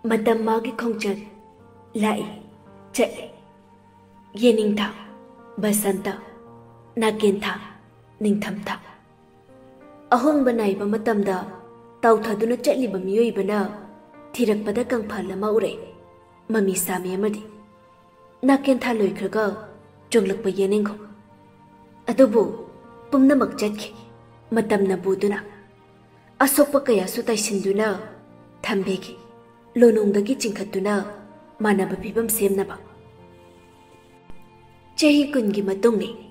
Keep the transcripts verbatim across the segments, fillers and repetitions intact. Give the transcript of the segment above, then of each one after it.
ꯃꯇꯝ ꯃꯥꯒꯤ ꯈꯣꯡꯆꯠ ꯂꯥꯛꯏ, ꯆꯠꯂꯤ꯫ ꯌꯦꯅꯤꯡꯊꯥ, ꯕꯁꯟꯇ, ꯅꯥꯀꯦꯟꯊꯥ, ꯅꯤꯡꯊꯝꯊꯥ꯫ ꯑꯍꯣꯡꯕ ꯅꯥꯏꯕ ꯃꯇꯝꯗ ꯇꯥꯎꯊꯗꯨꯅ ꯆꯠꯂꯤꯕ ꯃꯤꯑꯣꯏꯕꯅ ꯊꯤꯔꯛꯄꯗ ꯀꯪꯐꯥꯜ ꯑꯃ ꯎꯔꯛꯏ, ꯃꯃꯤ ꯁꯥꯃꯤ ꯑꯃꯗꯤ꯫ ꯅꯥꯀꯦꯟꯊꯥ ꯂꯣꯏꯈ꯭ꯔꯒ ꯆꯣꯡꯂꯛꯄ ꯌꯦꯅꯤꯡꯈꯣ꯫ ꯑꯗꯨꯕꯨ ꯄꯨꯝꯅꯃꯛ ꯆꯠꯈꯤ, ꯃꯇꯝꯅ ꯄꯨꯗꯨꯅ꯫ ꯑꯁꯣꯛꯄ ꯀꯌꯥꯁꯨ ꯇꯥꯏꯁꯤꯟꯗꯨꯅ ꯊꯝꯕꯤꯈꯤ꯫ ꯂꯣꯅꯣꯡꯗꯒꯤ ꯆꯤꯡꯈꯠꯇꯨꯅ ꯃꯥꯟꯅꯕ ꯐꯤꯕꯝ ꯁꯦꯝꯅꯕ꯫ ꯆꯍꯤ ꯀꯨꯟꯒꯤ ꯃꯇꯨꯡꯅꯤ꯫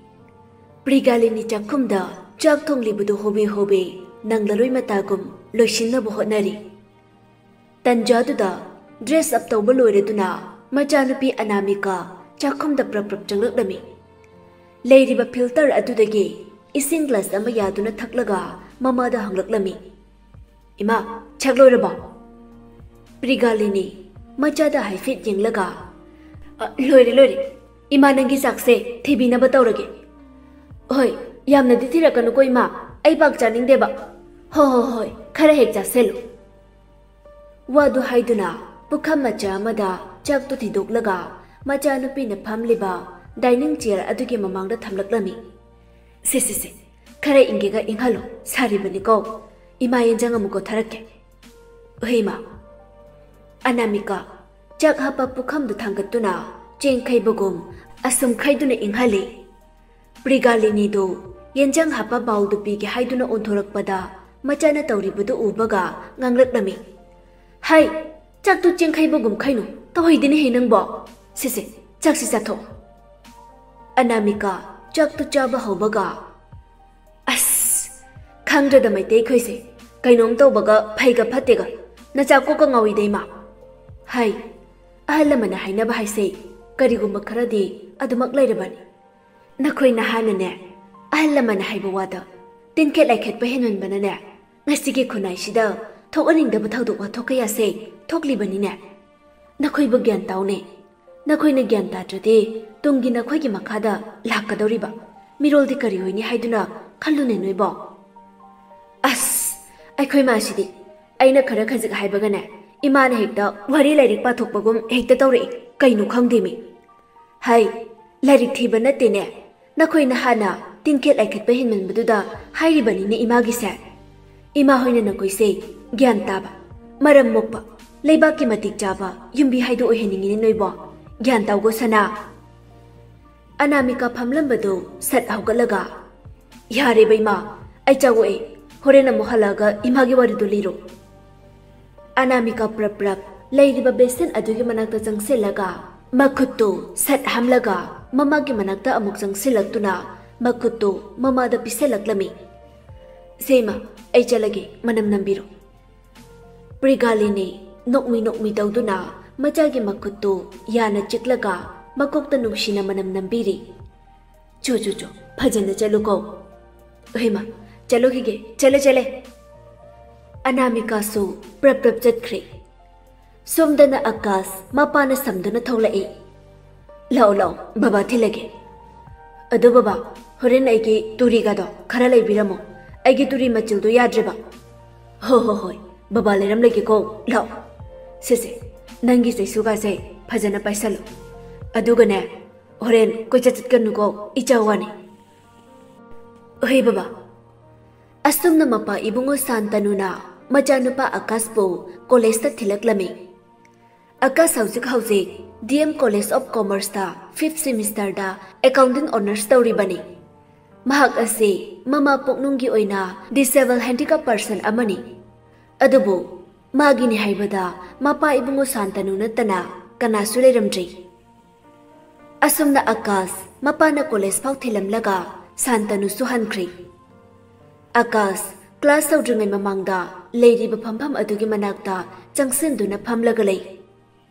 ꯄ꯭ꯔꯤꯒꯥꯂꯤꯅꯤ ꯆꯥꯛꯈꯨꯝꯗ ꯆꯥꯛ ꯊꯣꯡꯂꯤꯕꯗꯨ ꯍꯣꯕꯦ ꯍꯣꯕꯦ ꯅꯪꯂꯔꯣꯏ ꯃꯇꯥꯒꯨꯝ ꯂꯣꯏꯁꯤꯟꯅꯕ ꯍꯣꯠꯅꯔꯤ꯫ ꯇꯟꯖꯥꯗꯨꯗ dress up ꯇꯧꯕ ꯂꯣꯏꯔꯗꯨꯅ ꯃꯆꯥꯅꯨꯄꯤ ꯑꯅꯥꯃꯤꯀꯥ ꯆꯥꯛꯈꯨꯝꯗ ꯄ꯭ꯔꯞ ꯄ꯭ꯔꯞ ꯆꯪꯂꯛꯂꯝꯃꯤ꯫ ꯂꯩꯔꯤꯕ filter ꯑꯗꯨꯗꯒꯤ ꯏꯁꯤꯡ glass ꯑꯃ ꯌꯥꯗꯨꯅ ꯊꯛꯂꯒ ꯃꯃꯥꯗ ꯍꯪꯂꯛꯂꯝꯃꯤ, "ꯏꯃꯥ, ꯆꯥꯛ ꯂꯣꯏꯔꯕꯣ?" ꯄ꯭ꯔꯤꯒꯥꯂꯤꯅꯤ ꯃꯆꯥꯗ ꯍꯥꯏꯐꯦꯠ ꯌꯦꯡꯂꯒ, "ꯑ, ꯂꯣꯏꯔꯦ, ꯂꯣꯏꯔꯦ꯫ ꯏꯃꯥ, ꯅꯪꯒꯤ ꯆꯥꯛꯁꯦ ꯊꯤꯕꯤꯅꯕ ꯇꯧꯔꯒꯦ꯫ ꯍꯣꯏ, ꯌꯥꯝꯅꯗꯤ ꯊꯤꯔꯛꯀꯅꯨꯀꯣ ꯏꯃꯥ, ꯑꯩ ꯄꯥꯛ ꯆꯥꯅꯤꯡꯗꯦꯕ꯫ ꯍꯣ, ꯍꯣ, ꯍꯣꯏ, ꯈꯔ ꯍꯦꯛ ꯆꯥꯁꯤꯜꯂꯨ"꯫ ꯋꯥꯗꯨ ꯍꯥꯏꯗꯨꯅ ꯄꯨꯈꯝ ꯃꯆꯥ ꯑꯃꯗ ꯆꯥꯛꯇꯨ ꯊꯤꯗꯣꯛꯂꯒ ꯃꯆꯥꯅꯨꯄꯤꯅ ꯐꯝꯂꯤꯕ dining chair ꯑꯗꯨꯒꯤ ꯃꯃꯥꯡꯗ ꯊꯝꯂꯛꯂꯝꯃꯤ꯫ "ꯁꯦ, ꯁꯦ, ꯁꯦ, ꯈꯔ ꯏꯪꯒꯦꯒ ꯏꯪꯍꯜꯂꯣ, ꯁꯥꯔꯤꯕꯅꯤꯀꯣ꯫ ꯏꯃꯥ ꯌꯦꯟꯖꯥꯡ ꯑꯃꯨꯛ ꯀꯣꯊꯔꯛꯀꯦ"꯫ "ꯍꯣꯏ ꯏꯃꯥ"꯫ ꯑꯅꯥꯃꯤꯀꯥ ꯆꯥꯛ ꯍꯥꯞꯄ ꯄꯨꯈꯝꯗꯨ ꯊꯥꯡꯒꯠꯇꯨꯅ ꯆꯦꯡ ꯈꯩꯕꯒꯨꯝ ꯑꯁꯨꯝ ꯈꯩꯗꯨꯅ ꯏꯪꯍꯜꯂꯤ꯫ ꯄ꯭ꯔꯤꯒꯥꯂꯤꯅꯤꯗꯨ ꯌꯦꯟꯖꯥꯡ ꯍꯥꯞꯄ bowlꯗꯨ ꯄꯤꯒꯦ ꯍꯥꯏꯗꯨꯅ ꯑꯣꯟꯊꯣꯔꯛꯄꯗ ꯃꯆꯥꯅ ꯇꯧꯔꯤꯕꯗꯨ ꯎꯕꯒ ꯉꯥꯡꯂꯛꯂꯝꯃꯤ, "ꯍꯥꯏ, ꯆꯥꯛꯇꯨ ꯆꯦꯡ ꯈꯩꯕꯒꯨꯝ ꯈꯩꯅꯨ, ꯇꯧꯍꯩꯗꯦꯅꯦꯍꯦ ꯅꯪꯕꯣ꯫ ꯁꯦ, ꯁꯦ, ꯆꯥꯛꯁꯤ ꯆꯥꯊꯣꯛ"꯫ ꯑꯅꯥꯃꯤꯀꯥ ꯆꯥꯛꯇꯨ ꯆꯥꯕ ꯍꯧꯕꯒ, "ꯑꯁ, ꯈꯪꯗ꯭ꯔꯗ ꯃꯩꯇꯩꯈꯣꯏꯁꯦ ꯀꯩꯅꯣꯝ ꯇꯧꯕꯒ ꯐꯩꯒ ꯐꯠꯇꯦꯒ, ꯅꯆꯥ ꯀꯣꯛꯀ ꯉꯥꯎꯏꯗ ꯏꯃꯥ꯫ ꯍꯥꯏ, ꯑꯍꯜ ꯂꯃꯟꯅ ꯍꯥꯏꯅꯕ ꯍꯥꯏꯁꯦ ꯀꯔꯤꯒꯨꯝꯕ ꯈꯔꯗꯤ ꯑꯗꯨꯃꯛ ꯂꯩꯔꯕꯅꯤ꯫ ꯅꯈꯣꯏ ꯅꯍꯥꯅꯅꯦ, ꯑꯍꯜ ꯂꯃꯟꯅ ꯍꯥꯏꯕ ꯋꯥꯗ ꯇꯤꯟꯈꯦꯠ ꯂꯥꯏꯈꯦꯠꯄ ꯍꯦꯟꯃꯟꯕꯅꯅꯦ, ꯉꯁꯤꯒꯤ ꯈꯨꯟꯅꯥꯏꯁꯤꯗ ꯊꯣꯛꯍꯟꯅꯤꯡꯗꯕ ꯊꯧꯗꯣꯛ ꯋꯥꯊꯣꯛ ꯀꯌꯥꯁꯦ ꯊꯣꯛꯂꯤꯕꯅꯤꯅꯦ꯫ ꯅꯈꯣꯏꯕꯨ ꯒ꯭ꯌꯥꯟ ꯇꯥꯎꯅꯦ꯫ ꯅꯈꯣꯏꯅ ꯒ꯭ꯌꯥꯟ ꯇꯥꯗ꯭ꯔꯗꯤ ꯇꯨꯡꯒꯤ ꯅꯈꯣꯏꯒꯤ ꯃꯈꯥꯗ ꯂꯥꯛꯀꯗꯧꯔꯤꯕ ꯃꯤꯔꯣꯜꯗꯤ ꯀꯔꯤ ꯑꯣꯏꯅꯤ ꯍꯥꯏꯗꯨꯅ ꯈꯜꯂꯨꯅꯦ ꯅꯣꯏꯕꯣ?" ꯑꯁ, ꯑꯩꯈꯣꯏ ꯃꯥꯁꯤꯗꯤ ꯑꯩꯅ ꯈꯔ ꯈꯖꯤꯛ ꯍꯥꯏꯕꯒꯅꯦ, ꯏꯃꯥꯅ ꯍꯦꯛꯇ ꯋꯥꯔꯤ ꯂꯥꯏꯔꯤꯛ ꯄꯥꯊꯣꯛꯄꯒꯨꯝ ꯍꯦꯛꯇ ꯇꯧꯔꯛꯏ꯫ ꯀꯩꯅꯣ ꯈꯪꯗꯦꯃꯤ꯫ ꯍꯥꯏ, ꯂꯥꯏꯔꯤꯛ ꯊꯤꯕ ꯅꯠꯇꯦꯅꯦ꯫ ꯅꯈꯣꯏꯅ ꯍꯥꯟꯅ ꯇꯤꯟꯈꯦꯠ ꯂꯥꯏꯈꯠꯄ ꯍꯦꯟꯃꯟꯕꯗꯨꯗ ꯍꯥꯏꯔꯤꯕꯅꯤꯅꯦ ꯏꯃꯥꯒꯤꯁꯦ꯫ ꯏꯃꯥ ꯍꯣꯏꯅ ꯅꯈꯣꯏꯁꯦ ꯒ꯭ꯌꯥꯟ ꯇꯥꯕ, ꯃꯔꯝ ꯃꯣꯛꯄ, ꯂꯩꯕꯥꯛꯀꯤ ꯃꯇꯤꯛ ꯆꯥꯕ ꯌꯨꯝꯕꯤ ꯍꯥꯏꯗꯣ ꯑꯣꯏꯍꯟꯅꯤꯡꯉꯤꯅꯦ ꯅꯣꯏꯕꯣ꯫ ꯒ꯭ꯌꯥꯟ ꯇꯥꯎꯒꯣ ꯁꯅꯥ꯫ ꯑꯅꯥꯃꯤꯀꯥ ꯐꯝꯂꯝꯕꯗꯨ ꯁꯠ ꯍꯧꯒꯠꯂꯒ, "ꯌꯥꯔꯦꯕ ꯏꯃꯥ, ꯑꯩ ꯆꯥꯛ ꯑꯣꯛꯑꯦ꯫ ꯍꯣꯔꯦꯟ ꯑꯃꯨꯛ ꯍꯜꯂꯛꯑꯒ ꯏꯃꯥꯒꯤ ꯋꯥꯔꯤꯗꯣ ꯂꯤꯔꯣ꯫" ꯑꯅꯥꯃꯤꯀꯥ ꯄ꯭ꯔꯞ ꯄ꯭ꯔꯞ ꯂꯩꯔꯤꯕ ꯕꯦꯁꯟ ꯑꯗꯨꯒꯤ ꯃꯅꯥꯛꯇ ꯆꯪꯁꯤꯜꯂꯒ, ꯃꯈꯨꯠꯇꯨ ꯁꯠ ꯍꯥꯝꯂꯒ ꯃꯃꯥꯒꯤ ꯃꯅꯥꯛꯇ ꯑꯃꯨꯛ ꯆꯪꯁꯤꯜꯂꯛꯇꯨꯅ ꯃꯈꯨꯠꯇꯨ ꯃꯃꯥꯗ ꯄꯤꯁꯜꯂꯛꯂꯝꯃꯤ꯫ "ꯁꯦ ꯏꯃꯥ, ꯑꯩ ꯆꯠꯂꯒꯦ, ꯃꯅꯝ ꯅꯝꯕꯤꯔꯣ꯫" ꯄ꯭ꯔꯤꯒꯥꯂꯤꯅꯤ ꯅꯣꯛꯃꯤ ꯅꯣꯛꯃꯤ ꯇꯧꯗꯨꯅ ꯃꯆꯥꯒꯤ ꯃꯈꯨꯠꯇꯨ ꯌꯥꯅ ꯆꯤꯛꯂꯒ ꯃꯀꯣꯛꯇ ꯅꯨꯡꯁꯤꯅ ꯃꯅꯝ ꯅꯝꯕꯤꯔꯤ꯫ "ꯆꯣ, ꯆꯣ, ꯆꯣ, ꯐꯖꯅ ꯆꯠꯂꯨꯀꯣ꯫" "ꯍꯣꯏ ꯃꯥ, ꯆꯠꯂꯨꯈꯤꯒꯦ, ꯆꯠꯂꯦ, ꯆꯠꯂꯦ꯫" ꯑꯅꯥꯃꯤꯀꯥꯁꯨ ꯄ꯭ꯔꯞ ꯄ꯭ꯔꯞ ꯆꯠꯈ꯭ꯔꯦ꯫ ꯁꯣꯝꯗꯅ ꯑꯀꯥꯁ ꯃꯄꯥꯅ ꯁꯝꯗꯨꯅ ꯊꯣꯛꯂꯛꯏ꯫ "ꯂꯥꯛꯑꯣ, ꯂꯥꯛꯑꯣ, ꯕꯕꯥ ꯊꯤꯜꯂꯒꯦ꯫ ꯑꯗꯣ ꯕꯕꯥ, ꯍꯣꯔꯦꯟ ꯑꯩꯒꯤ ꯇꯨꯔꯤꯒꯗꯣ ꯈꯔ ꯂꯩꯕꯤꯔꯝꯃꯣ꯫ ꯑꯩꯒꯤ ꯇꯨꯔꯤ ꯃꯆꯤꯜꯗꯣ ꯌꯥꯗ꯭ꯔꯦꯕ꯫" "ꯍꯣ, ꯍꯣ, ꯍꯣꯏ, ꯕꯕꯥ ꯂꯩꯔꯝꯂꯒꯦꯀꯣ, ꯂꯥꯛꯑꯣ꯫ ꯁꯦ, ꯁꯦ, ꯅꯪꯒꯤ ꯆꯩꯁꯨꯒꯥꯁꯦ ꯐꯖꯅ ꯄꯥꯏꯁꯜꯂꯨ꯫ ꯑꯗꯨꯒꯅꯦ, ꯍꯣꯔꯦꯟ ꯀꯣꯏꯆꯠ ꯆꯠꯀꯅꯨꯀꯣ, ꯏꯆꯥ ꯋꯥꯅꯤ꯫" "ꯍꯣꯏ ꯕꯕꯥ꯫" ꯑꯁꯨꯝꯅ ꯃꯄꯥ ꯏꯕꯨꯡꯉꯣ ꯁꯥꯟꯇꯅꯨꯅ ꯃꯆꯥꯅꯨꯄꯥ ꯑꯀꯥꯁꯄꯨ ꯀꯣꯂꯦꯖꯇ ꯊꯤꯜꯂꯛꯂꯝꯃꯤ꯫ ꯑꯀꯥꯁ ꯍꯧꯖꯤꯛ ꯍꯧꯖꯤꯛ D M College of Commerceꯇ fifth semesterꯗ accounting honours ꯇꯧꯔꯤꯕꯅꯤ꯫ ꯃꯍꯥꯛ ꯑꯁꯤ ꯃꯃꯥ ꯄꯣꯛꯅꯨꯡꯒꯤ ꯑꯣꯏꯅ disable handicap person ꯑꯃꯅꯤ꯫ ꯑꯗꯨꯕꯨ ꯃꯥꯒꯤꯅꯤ ꯍꯥꯏꯕꯗ ꯃꯄꯥ ꯏꯕꯨꯡꯉꯣ ꯁꯥꯟꯇꯅꯨ ꯅꯠꯇꯅ ꯀꯅꯥꯁꯨ ꯂꯩꯔꯝꯗ꯭ꯔꯤ꯫ ꯑꯁꯨꯝꯅ ꯑꯀꯥꯁ ꯃꯄꯥꯅ ꯀꯣꯂꯦꯖ ꯐꯥꯎ ꯊꯤꯜꯂꯝꯂꯒ ꯁꯥꯟꯇꯅꯨꯁꯨ ꯍꯟꯈ꯭ꯔꯤ꯫ ꯑꯀꯥꯁ ꯀ꯭ꯂꯥꯁ ꯍꯧꯗ꯭ꯔꯤꯉꯩ ꯃꯃꯥꯡꯗ ꯂꯩꯔꯤꯕ ꯐꯝꯐꯝ ꯑꯗꯨꯒꯤ ꯃꯅꯥꯛꯇ ꯆꯪꯁꯤꯟꯗꯨꯅ ꯐꯝꯂꯒ ꯂꯩ꯫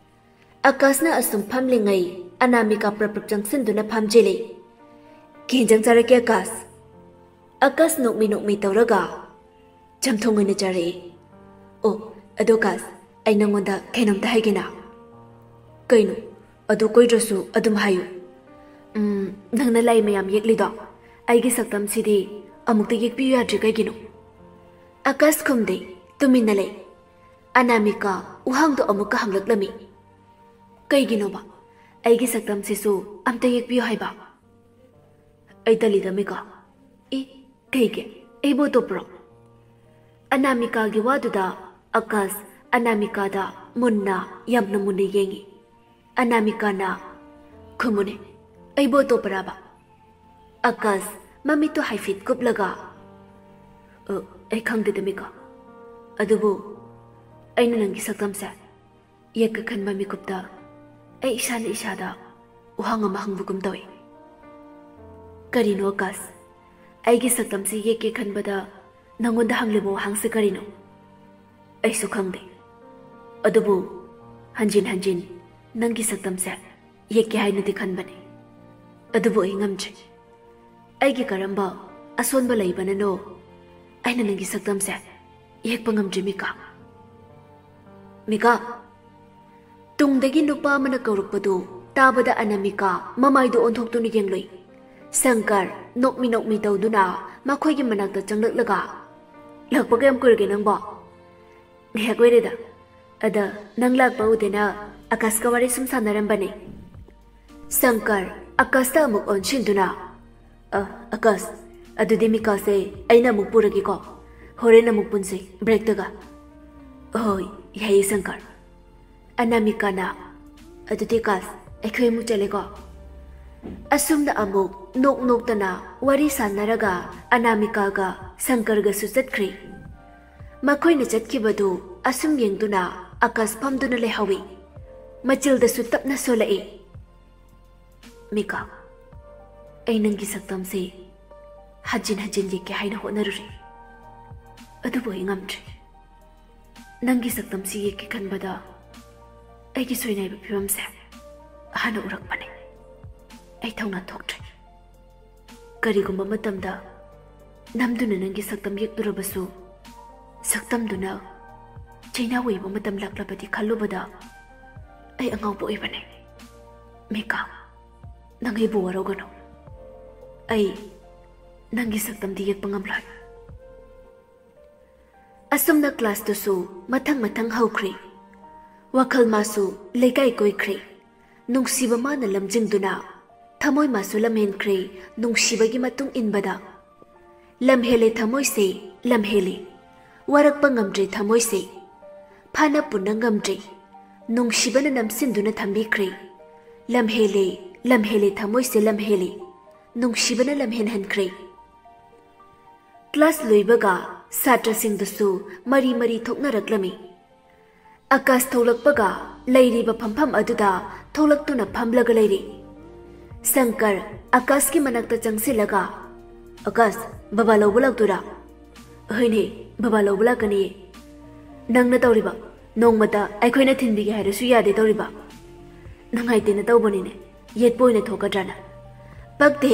ꯑꯀꯥꯁꯅ ꯑꯁꯨꯝ ꯐꯝꯂꯤꯉꯩ ꯑꯅꯥꯃꯤꯀꯥ ꯄ꯭ꯔꯞ ꯄ꯭ꯔꯞ ꯆꯪꯁꯤꯟꯗꯨꯅ ꯐꯝꯖꯤꯜꯂꯤ꯫ "ꯀꯩ ꯏꯟꯖꯥꯡ ꯆꯥꯔꯛꯀꯦ ꯑꯀꯥꯁ?" ꯑꯀꯥꯁ ꯅꯣꯛꯃꯤ ꯅꯣꯛꯃꯤ ꯇꯧꯔꯒ, "ꯆꯝꯊꯣꯡ ꯑꯣꯏꯅ ꯆꯥꯔꯛꯏ꯫ ꯑꯣ, ꯑꯗꯣ ꯑꯀꯥꯁ, ꯑꯩ ꯅꯪꯉꯣꯟꯗ ꯀꯩꯅꯣꯝꯇ ꯍꯥꯏꯒꯦꯅ꯫" "ꯀꯩꯅꯣ? ꯑꯗꯨ ꯀꯣꯏꯗ꯭ꯔꯁꯨ ꯑꯗꯨꯝ ꯍꯥꯏꯌꯨ꯫ ꯎꯝ, ꯅꯪꯅ ꯂꯥꯏ ꯃꯌꯥꯝ ꯌꯦꯛꯂꯤꯗꯣ, ꯑꯩꯒꯤ ꯁꯛꯇꯝꯁꯤꯗꯤ ꯑꯃꯨꯛꯇ ꯌꯦꯛꯄꯤꯌꯨ ꯌꯥꯗ꯭ꯔꯤ ꯀꯩꯒꯤꯅꯣ?" ꯑꯀꯥꯁ ꯈꯨꯝꯗꯦ, ꯇꯨꯃꯤꯟꯅ ꯂꯩ꯫ ꯑꯅꯥꯃꯤꯀꯥ ꯋꯥꯍꯪꯗꯣ ꯑꯃꯨꯛꯀ ꯍꯪꯂꯛꯂꯝꯃꯤ꯫ "ꯀꯩꯒꯤꯅꯣꯕ ꯑꯩꯒꯤ ꯁꯛꯇꯝꯁꯤꯁꯨ ꯑꯝꯇ ꯌꯦꯛꯄꯤꯌꯨ ꯍꯥꯏꯕ?" "ꯑꯩ ꯇꯜꯂꯤꯗ, ꯃꯤꯀꯥ꯫ ꯏ, ꯀꯩꯒꯤ? ꯑꯩꯕꯨ ꯑꯇꯣꯞꯄꯔꯣ?" ꯑꯅꯥꯃꯤꯀꯥꯒꯤ ꯋꯥꯗꯨꯗ ꯑꯀꯥꯁ ꯑꯅꯥꯃꯤꯀꯥꯗ ꯃꯨꯟꯅ, ꯌꯥꯝꯅ ꯃꯨꯟꯅ ꯌꯦꯡꯉꯤ꯫ ꯑꯅꯥꯃꯤꯀꯥꯅ ꯈꯨꯝꯃꯨꯅꯦ, "ꯑꯩꯕꯨ ꯑꯇꯣꯞꯄꯔꯥꯕ?" ꯑꯀꯥꯁ ꯃꯃꯤꯠꯇꯨ ꯍꯥꯏꯐꯦꯠ ꯀꯨꯞꯂꯒ, "ꯑ, ꯑꯩ ꯈꯪꯗꯦꯗ, ꯃꯤꯀꯥ꯫ ꯑꯗꯨꯕꯨ ꯑꯩꯅ ꯅꯪꯒꯤ ꯁꯛꯇꯝꯁꯦ ꯌꯦꯛꯀꯦ ꯈꯟꯕ ꯃꯤꯀꯨꯞꯇ ꯑꯩ ꯏꯁꯥꯅ ꯏꯁꯥꯗ ꯋꯥꯍꯪ ꯑꯃ ꯍꯪꯕꯒꯨꯝ ꯇꯧꯏ꯫" "ꯀꯔꯤꯅꯣ ꯑꯀꯥꯁ? ꯑꯩꯒꯤ ꯁꯛꯇꯝꯁꯤ ꯌꯦꯛꯀꯦ ꯈꯟꯕꯗ ꯅꯪꯉꯣꯟꯗ ꯍꯪꯂꯤꯕ ꯋꯥꯍꯪꯁꯦ ꯀꯔꯤꯅꯣ?" "ꯑꯩꯁꯨ ꯈꯪꯗꯦ꯫ ꯑꯗꯨꯕꯨ ꯍꯟꯖꯤꯟ ꯍꯟꯖꯤꯟ ꯅꯪꯒꯤ ꯁꯛꯇꯝꯁꯦ ꯌꯦꯛꯀꯦ ꯍꯥꯏꯅꯗꯤ ꯈꯟꯕꯅꯤ꯫ ꯑꯗꯨꯕꯨ ꯑꯩ ꯉꯝꯗ꯭ꯔꯦ꯫ ꯑꯩꯒꯤ ꯀꯔꯝꯕ ꯑꯁꯣꯟꯕ ꯂꯩꯕꯅꯅꯣ ꯑꯩꯅ ꯅꯪꯒꯤ ꯁꯛꯇꯝꯁꯦ ꯌꯦꯛꯄ ꯉꯝꯗ꯭ꯔꯤ, ꯃꯤꯀꯥ꯫" "ꯃꯤꯀꯥ!" ꯇꯨꯡꯗꯒꯤ ꯅꯨꯄꯥ ꯑꯃꯅ ꯀꯧꯔꯛꯄꯗꯨ ꯇꯥꯕꯗ ꯑꯅꯥꯃꯤꯀꯥ ꯃꯃꯥꯏꯗꯨ ꯑꯣꯟꯊꯣꯛꯇꯨꯅ ꯌꯦꯡꯂꯨꯏ꯫ ꯁꯪꯀꯔ ꯅꯣꯛꯃꯤ ꯅꯣꯛꯃꯤ ꯇꯧꯗꯨꯅ ꯃꯈꯣꯏꯒꯤ ꯃꯅꯥꯛꯇ ꯆꯪꯂꯛꯂꯒ, "ꯂꯥꯛꯄ ꯀꯌꯥꯝ ꯀꯨꯏꯔꯒꯦ ꯅꯪꯕꯣ?" "ꯉꯥꯏꯍꯥꯛ ꯑꯣꯏꯔꯦꯗ꯫ ꯑꯗ ꯅꯪ ꯂꯥꯛꯄ ꯎꯗꯦꯅ ꯑꯀꯥꯁꯀ ꯋꯥꯔꯤ ꯁꯨꯝ ꯁꯥꯟꯅꯔꯝꯕꯅꯦ꯫" ꯁꯪꯀꯔ ꯑꯀꯥꯁꯇ ꯑꯃꯨꯛ ꯑꯣꯟꯁꯤꯟꯗꯨꯅ, "ꯑ, ꯑꯀꯥꯁ, ꯑꯗꯨꯗꯤ ꯃꯤꯀꯥꯁꯦ ꯑꯩꯅ ꯑꯃꯨꯛ ꯄꯨꯔꯒꯦꯀꯣ꯫ ꯍꯣꯔꯦꯟ ꯑꯃꯨꯛ ꯄꯨꯟꯁꯦ ꯕ꯭ꯔꯦꯛꯇꯒ꯫" "ꯍꯣꯏ, ꯌꯥꯏꯌꯦ ꯁꯪꯀꯔ꯫" ꯑꯅꯥꯃꯤꯀꯥꯅ, "ꯑꯗꯨꯗꯤ ꯀꯥꯁ, ꯑꯩꯈꯣꯏ ꯑꯃꯨꯛ ꯆꯠꯂꯦꯀꯣ꯫" ꯑꯁꯨꯝꯅ ꯑꯃꯨꯛ ꯅꯣꯛ ꯅꯣꯛꯇꯅ ꯋꯥꯔꯤ ꯁꯥꯟꯅꯔꯒ ꯑꯅꯥꯃꯤꯀꯥꯒ ꯁꯪꯀꯔꯒꯁꯨ ꯆꯠꯈ꯭ꯔꯦ꯫ ꯃꯈꯣꯏꯅ ꯆꯠꯈꯤꯕꯗꯨ ꯑꯁꯨꯝ ꯌꯦꯡꯗꯨꯅ ꯑꯀꯥꯁ ꯐꯝꯗꯨꯅ ꯂꯩꯍꯧꯏ꯫ ꯃꯆꯤꯜꯗꯁꯨ ꯇꯞꯅ ꯁꯣꯜꯂꯛꯏ꯫ "ꯃꯤꯀꯥ, ꯑꯩ ꯅꯪꯒꯤ ꯁꯛꯇꯝꯁꯦ ꯍꯟꯖꯤꯟ ꯍꯟꯖꯤꯟ ꯌꯦꯛꯀꯦ ꯍꯥꯏꯅ ꯍꯣꯠꯅꯔꯨꯔꯦ, ꯑꯗꯨꯕꯨ ꯑꯩ ꯉꯝꯗ꯭ꯔꯦ꯫ ꯅꯪꯒꯤ ꯁꯛꯇꯝꯁꯤ ꯌꯦꯛꯀꯦ ꯈꯟꯕꯗ ꯑꯩꯒꯤ ꯁꯣꯏꯅꯥꯏꯕ ꯐꯤꯕꯝꯁꯦ ꯍꯥꯟꯅ ꯎꯔꯛꯄꯅꯦ꯫ ꯑꯩ ꯊꯧꯅꯥ ꯊꯣꯛꯇ꯭ꯔꯦ꯫ ꯀꯔꯤꯒꯨꯝꯕ ꯃꯇꯝꯗ ꯅꯝꯗꯨꯅ ꯅꯪꯒꯤ ꯁꯛꯇꯝ ꯌꯦꯛꯂꯨꯔꯕꯁꯨ, ꯁꯛꯇꯝꯗꯨꯅ ꯆꯩꯅꯥ ꯑꯣꯏꯕ ꯃꯇꯝ ꯂꯥꯛꯂꯕꯗꯤ ꯈꯜꯂꯨꯕꯗ ꯑꯩ ꯑꯉꯥꯎꯕ ꯑꯣꯏꯕꯅꯦ꯫ ꯃꯤꯀꯥ, ꯅꯪ ꯑꯩꯕꯨ ꯋꯥꯔꯧꯒꯅꯨ꯫ ꯑꯩ ꯅꯪꯒꯤ ꯁꯛꯇꯝꯗꯤ ꯌꯦꯛꯄ ꯉꯝꯂꯣꯏ꯫" ꯑꯁꯨꯝꯅ ꯀ꯭ꯂꯥꯁꯇꯨꯁꯨ ꯃꯊꯪ ꯃꯊꯪ ꯍꯧꯈ꯭ꯔꯦ꯫ ꯋꯥꯈꯜ ꯃꯥꯁꯨ ꯂꯩꯀꯥꯏ ꯀꯣꯏꯈ꯭ꯔꯦ꯫ ꯅꯨꯡꯁꯤꯕ ꯃꯥꯅ ꯂꯝꯖꯤꯡꯗꯨꯅ ꯊꯃꯣꯏ ꯃꯥꯁꯨ ꯂꯝꯍꯦꯟꯈ꯭ꯔꯦ꯫ ꯅꯨꯡꯁꯤꯕꯒꯤ ꯃꯇꯨꯡ ꯏꯟꯕꯗ ꯂꯝꯍꯦꯜꯂꯦ ꯊꯃꯣꯏꯁꯦ, ꯂꯝꯍꯦꯜꯂꯦ꯫ ꯋꯥꯔꯛꯄ ꯉꯝꯗ꯭ꯔꯦ ꯊꯃꯣꯏꯁꯦ, ꯐꯥꯅ ꯄꯨꯟꯅ ꯉꯝꯗ꯭ꯔꯦ꯫ ꯅꯨꯡꯁꯤꯕꯅ ꯅꯝꯁꯤꯟꯗꯨꯅ ꯊꯝꯕꯤꯈ꯭ꯔꯦ꯫ ꯂꯝꯍꯦꯜꯂꯦ, ꯂꯝꯍꯦꯜꯂꯦ ꯊꯃꯣꯏꯁꯦ, ꯂꯝꯍꯦꯜꯂꯦ꯫ ꯅꯨꯡꯁꯤꯕꯅ ꯂꯝꯍꯦꯟꯍꯟꯈ꯭ꯔꯦ꯫ ꯀ꯭ꯂꯥꯁ ꯂꯣꯏꯕꯒ ꯁꯥꯇ꯭ꯔꯁꯤꯡꯗꯨꯁꯨ ꯃꯔꯤ ꯃꯔꯤ ꯊꯣꯛꯅꯔꯛꯂꯝꯃꯤ꯫ ꯑꯀꯥꯁ ꯊꯣꯛꯂꯛꯄꯒ ꯂꯩꯔꯤꯕ ꯐꯝꯐꯝ ꯑꯗꯨꯗ ꯊꯣꯛꯂꯛꯇꯨꯅ ꯐꯝꯂꯒ ꯂꯩꯔꯤ꯫ ꯁꯪꯀꯔ ꯑꯀꯥꯁꯀꯤ ꯃꯅꯥꯛꯇ ꯆꯪꯁꯤꯜꯂꯒ, "ꯑꯀꯥꯁ, ꯕꯕꯥ ꯂꯧꯕ ꯂꯥꯛꯇꯣꯏꯔꯥ?" "ꯍꯣꯏꯅꯦ, ꯕꯕꯥ ꯂꯧꯕ ꯂꯥꯛꯀꯅꯤꯌꯦ꯫ ꯅꯪꯅ ꯇꯧꯔꯤꯕ, ꯅꯣꯡꯃꯇ ꯑꯩꯈꯣꯏꯅ ꯊꯤꯟꯕꯤꯒꯦ ꯍꯥꯏꯔꯁꯨ ꯌꯥꯗꯦ ꯇꯧꯔꯤꯕ꯫ ꯅꯨꯡꯉꯥꯏꯇꯦꯅ ꯇꯧꯕꯅꯤꯅꯦ, ꯌꯦꯠꯄ ꯑꯣꯏꯅ ꯊꯣꯛꯀꯗ꯭ꯔꯥꯅ꯫ ꯄꯛꯇꯦ,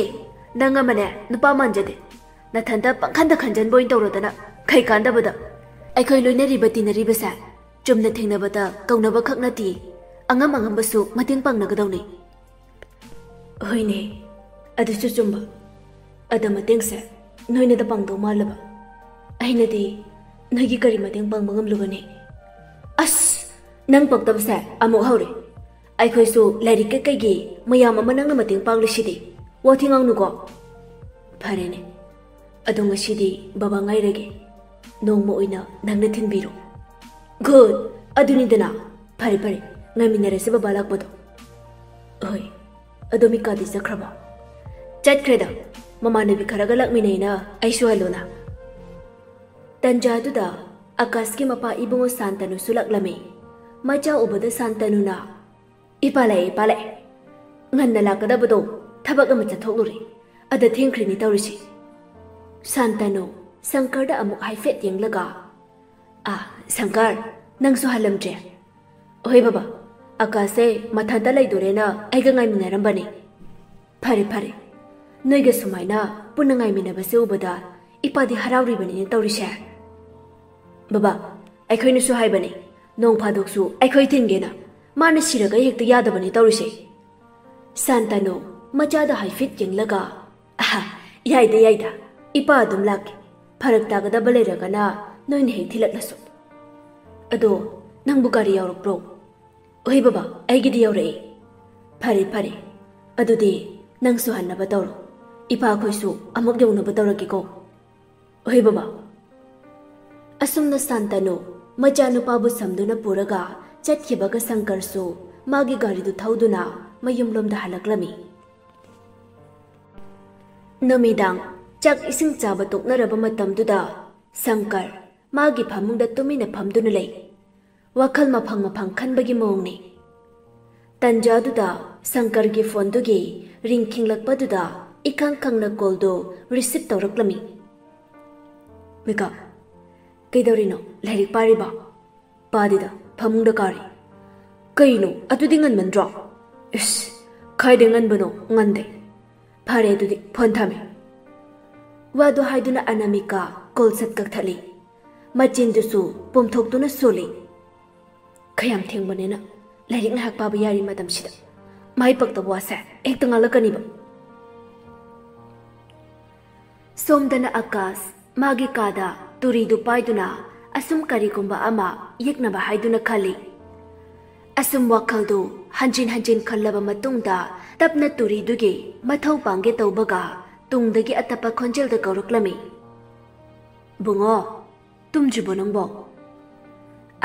ꯅꯪ ꯑꯃꯅꯦ, ꯅꯨꯄꯥ ꯃꯥꯟꯖꯗꯦ꯫ ꯅꯊꯟꯇ ꯄꯪꯈꯟꯗ ꯈꯟꯖꯟꯕ ꯑꯣꯏꯅ ꯇꯧꯔꯗꯅ, ꯈꯩ ꯀꯥꯟꯗꯕꯗ꯫ ꯑꯩꯈꯣꯏ ꯂꯣꯏꯅꯔꯤꯕ ꯇꯤꯟꯅꯔꯤꯕꯁꯦ ꯆꯨꯝꯅ ꯊꯦꯡꯅꯕꯗ ꯀꯧꯅꯕ ꯈꯛ ꯅꯠꯇꯦ, ꯑꯉꯝ ꯑꯉꯝꯕꯁꯨ ꯃꯇꯦꯡ ꯄꯥꯡꯅꯒꯗꯧꯅꯤ꯫" "ꯍꯣꯏꯅꯦ, ꯑꯗꯨꯁꯨ ꯆꯨꯝꯕ꯫ ꯑꯗ ꯃꯇꯦꯡꯁꯦ ꯅꯣꯏꯅꯗ ꯄꯥꯡꯗꯧ ꯃꯥꯜꯂꯕ꯫ ꯑꯩꯅꯗꯤ ꯅꯣꯏꯒꯤ ꯀꯔꯤ ꯃꯇꯦꯡ ꯄꯥꯡꯕ ꯉꯝꯂꯨꯒꯅꯤ?" "ꯑꯁ, ꯅꯪ ꯄꯛꯇꯕꯁꯦ ꯑꯃꯨꯛ ꯍꯧꯔꯦ꯫ ꯑꯩꯈꯣꯏꯁꯨ ꯂꯥꯏꯔꯤꯛ ꯀꯩꯀꯩꯒꯤ ꯃꯌꯥꯝ ꯑꯃ ꯅꯪꯅ ꯃꯇꯦꯡ ꯄꯥꯡꯂꯤꯁꯤꯗꯤ꯫ ꯋꯥꯊꯤ ꯉꯥꯡꯅꯨꯀꯣ꯫" "ꯐꯔꯦꯅꯦ, ꯑꯗꯣ ꯉꯁꯤꯗꯤ ꯕꯕꯥ ꯉꯥꯏꯔꯒꯦ꯫ ꯅꯣꯡꯃ ꯑꯣꯏꯅ ꯅꯪꯅ ꯊꯤꯟꯕꯤꯔꯣ꯫" "ꯒꯨꯗ, ꯑꯗꯨꯅꯤꯗꯅ꯫ ꯐꯔꯦ, ꯐꯔꯦ, ꯉꯥꯏꯃꯤꯟꯅꯔꯁꯤ ꯕꯕꯥ ꯂꯥꯛꯄꯗꯣ꯫" "ꯍꯣꯏ, ꯑꯗꯣ ꯃꯤꯀꯥꯗꯤ ꯆꯠꯈ꯭ꯔꯕ?" "ꯆꯠꯈ꯭ꯔꯦꯗ, ꯃꯃꯥꯟꯅꯕꯤ ꯈꯔꯒ ꯂꯥꯛꯃꯤꯟꯅꯩꯅ ꯑꯩꯁꯨ ꯍꯜꯂꯣꯅ꯫" ꯇꯟꯖꯥꯗꯨꯗ ꯑꯀꯥꯁꯀꯤ ꯃꯄꯥ ꯏꯕꯨꯡꯉꯣ ꯁꯥꯟꯇꯅꯨꯁꯨ ꯂꯥꯛꯂꯝꯃꯤ꯫ ꯃꯆꯥ ꯎꯕꯗ ꯁꯥꯟꯇꯅꯨꯅ, "ꯏꯄꯥ ꯂꯥꯛꯑꯦ, ꯏꯄꯥ ꯂꯥꯛꯑꯦ꯫ ꯉꯟꯅ ꯂꯥꯛꯀꯗꯕꯗꯣ ꯊꯕꯛ ꯑꯃ ꯆꯠꯊꯣꯛꯂꯨꯔꯦ꯫ ꯑꯗ ꯊꯦꯡꯈ꯭ꯔꯤꯅꯤ ꯇꯧꯔꯤꯁꯤ꯫" ꯁꯥꯟꯇꯅꯨ ꯁꯪꯀꯔꯗ ꯑꯃꯨꯛ ꯍꯥꯏꯐꯦꯠ ꯌꯦꯡꯂꯒ, "ꯑꯥ, ꯁꯪꯀꯔ, ꯅꯪꯁꯨ ꯍꯜꯂꯝꯗ꯭ꯔꯦ?" "ꯍꯣꯏ ꯕꯕꯥ, ꯑꯀꯥꯁꯁꯦ ꯃꯊꯟꯇ ꯂꯩꯗꯣꯔꯦꯅ ꯑꯩꯒ ꯉꯥꯏꯃꯤꯟꯅꯔꯝꯕꯅꯦ꯫" "ꯐꯔꯦ, ꯐꯔꯦ꯫ ꯅꯣꯏꯒ ꯁꯨꯃꯥꯏꯅ ꯄꯨꯟꯅ ꯉꯥꯏꯃꯤꯟꯅꯕꯁꯦ ꯎꯕꯗ ꯏꯄꯥꯗꯤ ꯍꯔꯥꯎꯔꯤꯕꯅꯤꯅꯦ ꯇꯧꯔꯤꯁꯦ꯫" "ꯕꯕꯥ, ꯑꯩꯈꯣꯏꯅꯁꯨ ꯍꯥꯏꯕꯅꯦ, ꯅꯣꯡ ꯐꯥꯗꯣꯛꯁꯨ ꯑꯩꯈꯣꯏ ꯊꯤꯟꯒꯦꯅ꯫ ꯃꯥꯅ ꯁꯤꯔꯒ ꯍꯦꯛꯇ ꯌꯥꯗꯕꯅꯦ ꯇꯧꯔꯤꯁꯦ꯫" ꯁꯥꯟꯇꯅꯨ ꯃꯆꯥꯗ ꯍꯥꯏꯐꯦꯠ ꯌꯦꯡꯂꯒ, "ꯑꯍꯥ, ꯌꯥꯏꯗ, ꯌꯥꯏꯗ꯫ ꯏꯄꯥ ꯑꯗꯨꯝ ꯂꯥꯛꯀꯦ꯫ ꯐꯔꯛ ꯇꯥꯒꯗꯕ ꯂꯩꯔꯒꯅ ꯅꯣꯏꯅ ꯍꯦꯛ ꯊꯤꯜꯂꯛꯂꯁꯨ꯫ ꯑꯗꯣ, ꯅꯪꯕꯨ ꯒꯥꯔꯤ ꯌꯥꯎꯔꯛꯄ꯭ꯔꯣ? ꯍꯣꯏ ꯕꯕꯥ, ꯑꯩꯒꯤꯗꯤ ꯌꯧꯔꯛꯑꯦ꯫ ꯐꯔꯦ ꯐꯔꯦ, ꯑꯗꯨꯗꯤ ꯅꯪꯁꯨ ꯍꯟꯅꯕ ꯇꯧꯔꯣ꯫ ꯏꯄꯥꯈꯣꯏꯁꯨ ꯑꯃꯨꯛ ꯌꯧꯅꯕ ꯇꯧꯔꯛꯀꯦꯀꯣ꯫ ꯍꯣꯏ ꯕꯕꯥ꯫ ꯑꯁꯨꯝꯅ ꯁꯥꯟꯇꯅꯨ ꯃꯆꯥꯅꯨꯄꯥꯕꯨ ꯁꯝꯗꯨꯅ ꯄꯨꯔꯒ ꯆꯠꯈꯤꯕꯒ ꯁꯪꯀꯔꯁꯨ ꯃꯥꯒꯤ ꯒꯥꯔꯤꯗꯨ ꯊꯧꯗꯨꯅ ꯃꯌꯨꯝꯂꯣꯝꯗ ꯍꯜꯂꯛꯂꯝꯃꯤ꯫ ꯅꯨꯃꯤꯗꯥꯡ ꯆꯥꯛ ꯏꯁꯤꯡ ꯆꯥꯕ ꯇꯣꯛꯅꯔꯕ ꯃꯇꯝꯗꯨꯗ ꯁꯪꯀꯔ ꯃꯥꯒꯤ ꯐꯃꯨꯡꯗ ꯇꯨꯃꯤꯟꯅ ꯐꯝꯗꯨꯅ ꯂꯩ꯫ ꯋꯥꯈꯜ ꯃꯐꯪ ꯃꯐꯪ ꯈꯟꯕꯒꯤ ꯃꯑꯣꯡꯅꯤ꯫ ꯇꯟꯖꯥꯗꯨꯗ ꯁꯪꯀꯔꯒꯤ ꯐꯣꯟꯗꯨꯒꯤ ꯔꯤꯡ ꯈꯤꯡꯂꯛꯄꯗꯨꯗ ꯏꯈꯪ ꯈꯪꯅ ꯀꯣꯜꯗꯨ ꯔꯤꯁꯤꯞ ꯇꯧꯔꯛꯂꯝꯃꯤ꯫ ꯃꯤꯀꯥ, ꯀꯩꯗꯧꯔꯤꯅꯣ? ꯂꯥꯏꯔꯤꯛ ꯄꯥꯔꯤꯕ? ꯄꯥꯗꯦꯗ, ꯐꯃꯨꯡꯗ ꯀꯥꯔꯤ꯫ ꯀꯩꯅꯣ, ꯑꯗꯨꯗꯤ ꯉꯟꯃꯟꯗ꯭ꯔꯣ? ꯏꯁ, ꯈꯥꯏꯗꯩ ꯉꯟꯕꯅꯣ? ꯉꯟꯗꯦ꯫ ꯐꯔꯦ ꯑꯗꯨꯗꯤ, ꯐꯣꯟ ꯊꯝꯃꯦ꯫ ꯋꯥꯗꯨ ꯍꯥꯏꯗꯨꯅ ꯑꯅꯥꯃꯤꯀꯥ ꯀꯣꯜ ꯁꯠ ꯀꯛꯊꯠꯂꯤ꯫ ꯃꯆꯤꯟꯗꯨꯁꯨ ꯄꯣꯝꯊꯣꯛꯇꯨꯅ ꯁꯣꯜꯂꯤ꯫ ꯈꯌꯥꯝ ꯊꯦꯡꯕꯅꯤꯅ ꯂꯥꯏꯔꯤꯛ ꯉꯥꯏꯍꯥꯛ ꯄꯥꯕ ꯌꯥꯔꯤ ꯃꯇꯝꯁꯤꯗ ꯃꯥꯏ ꯄꯛꯇꯕ ꯋꯥꯁꯦ ꯍꯦꯛꯇ ꯉꯥꯡꯂꯛꯀꯅꯤꯕ꯫ ꯁꯣꯝꯗꯅ ꯑꯀꯥꯁ ꯃꯥꯒꯤ ꯀꯥꯗ ꯇꯨꯔꯤꯗꯨ ꯄꯥꯏꯗꯨꯅ ꯑꯁꯨꯝ ꯀꯔꯤꯒꯨꯝꯕ ꯑꯃ ꯌꯦꯛꯅꯕ ꯍꯥꯏꯗꯨꯅ ꯈꯜꯂꯤ꯫ ꯑꯁꯨꯝ ꯋꯥꯈꯜꯗꯨ ꯍꯟꯖꯤꯟ ꯍꯟꯖꯤꯟ ꯈꯜꯂꯕ ꯃꯇꯨꯡꯗ ꯇꯞꯅ ꯇꯨꯔꯤꯗꯨꯒꯤ ꯃꯊꯧ ꯄꯥꯡꯒꯦ ꯇꯧꯕꯒ ꯇꯨꯡꯗꯒꯤ ꯑꯇꯞꯄ ꯈꯣꯟꯖꯦꯜꯗ ꯀꯧꯔꯛꯂꯝꯃꯤ꯫ "ꯕꯨꯡꯉꯣ, ꯇꯨꯝꯗ꯭ꯔꯤꯕꯣ ꯅꯪꯕꯣ?"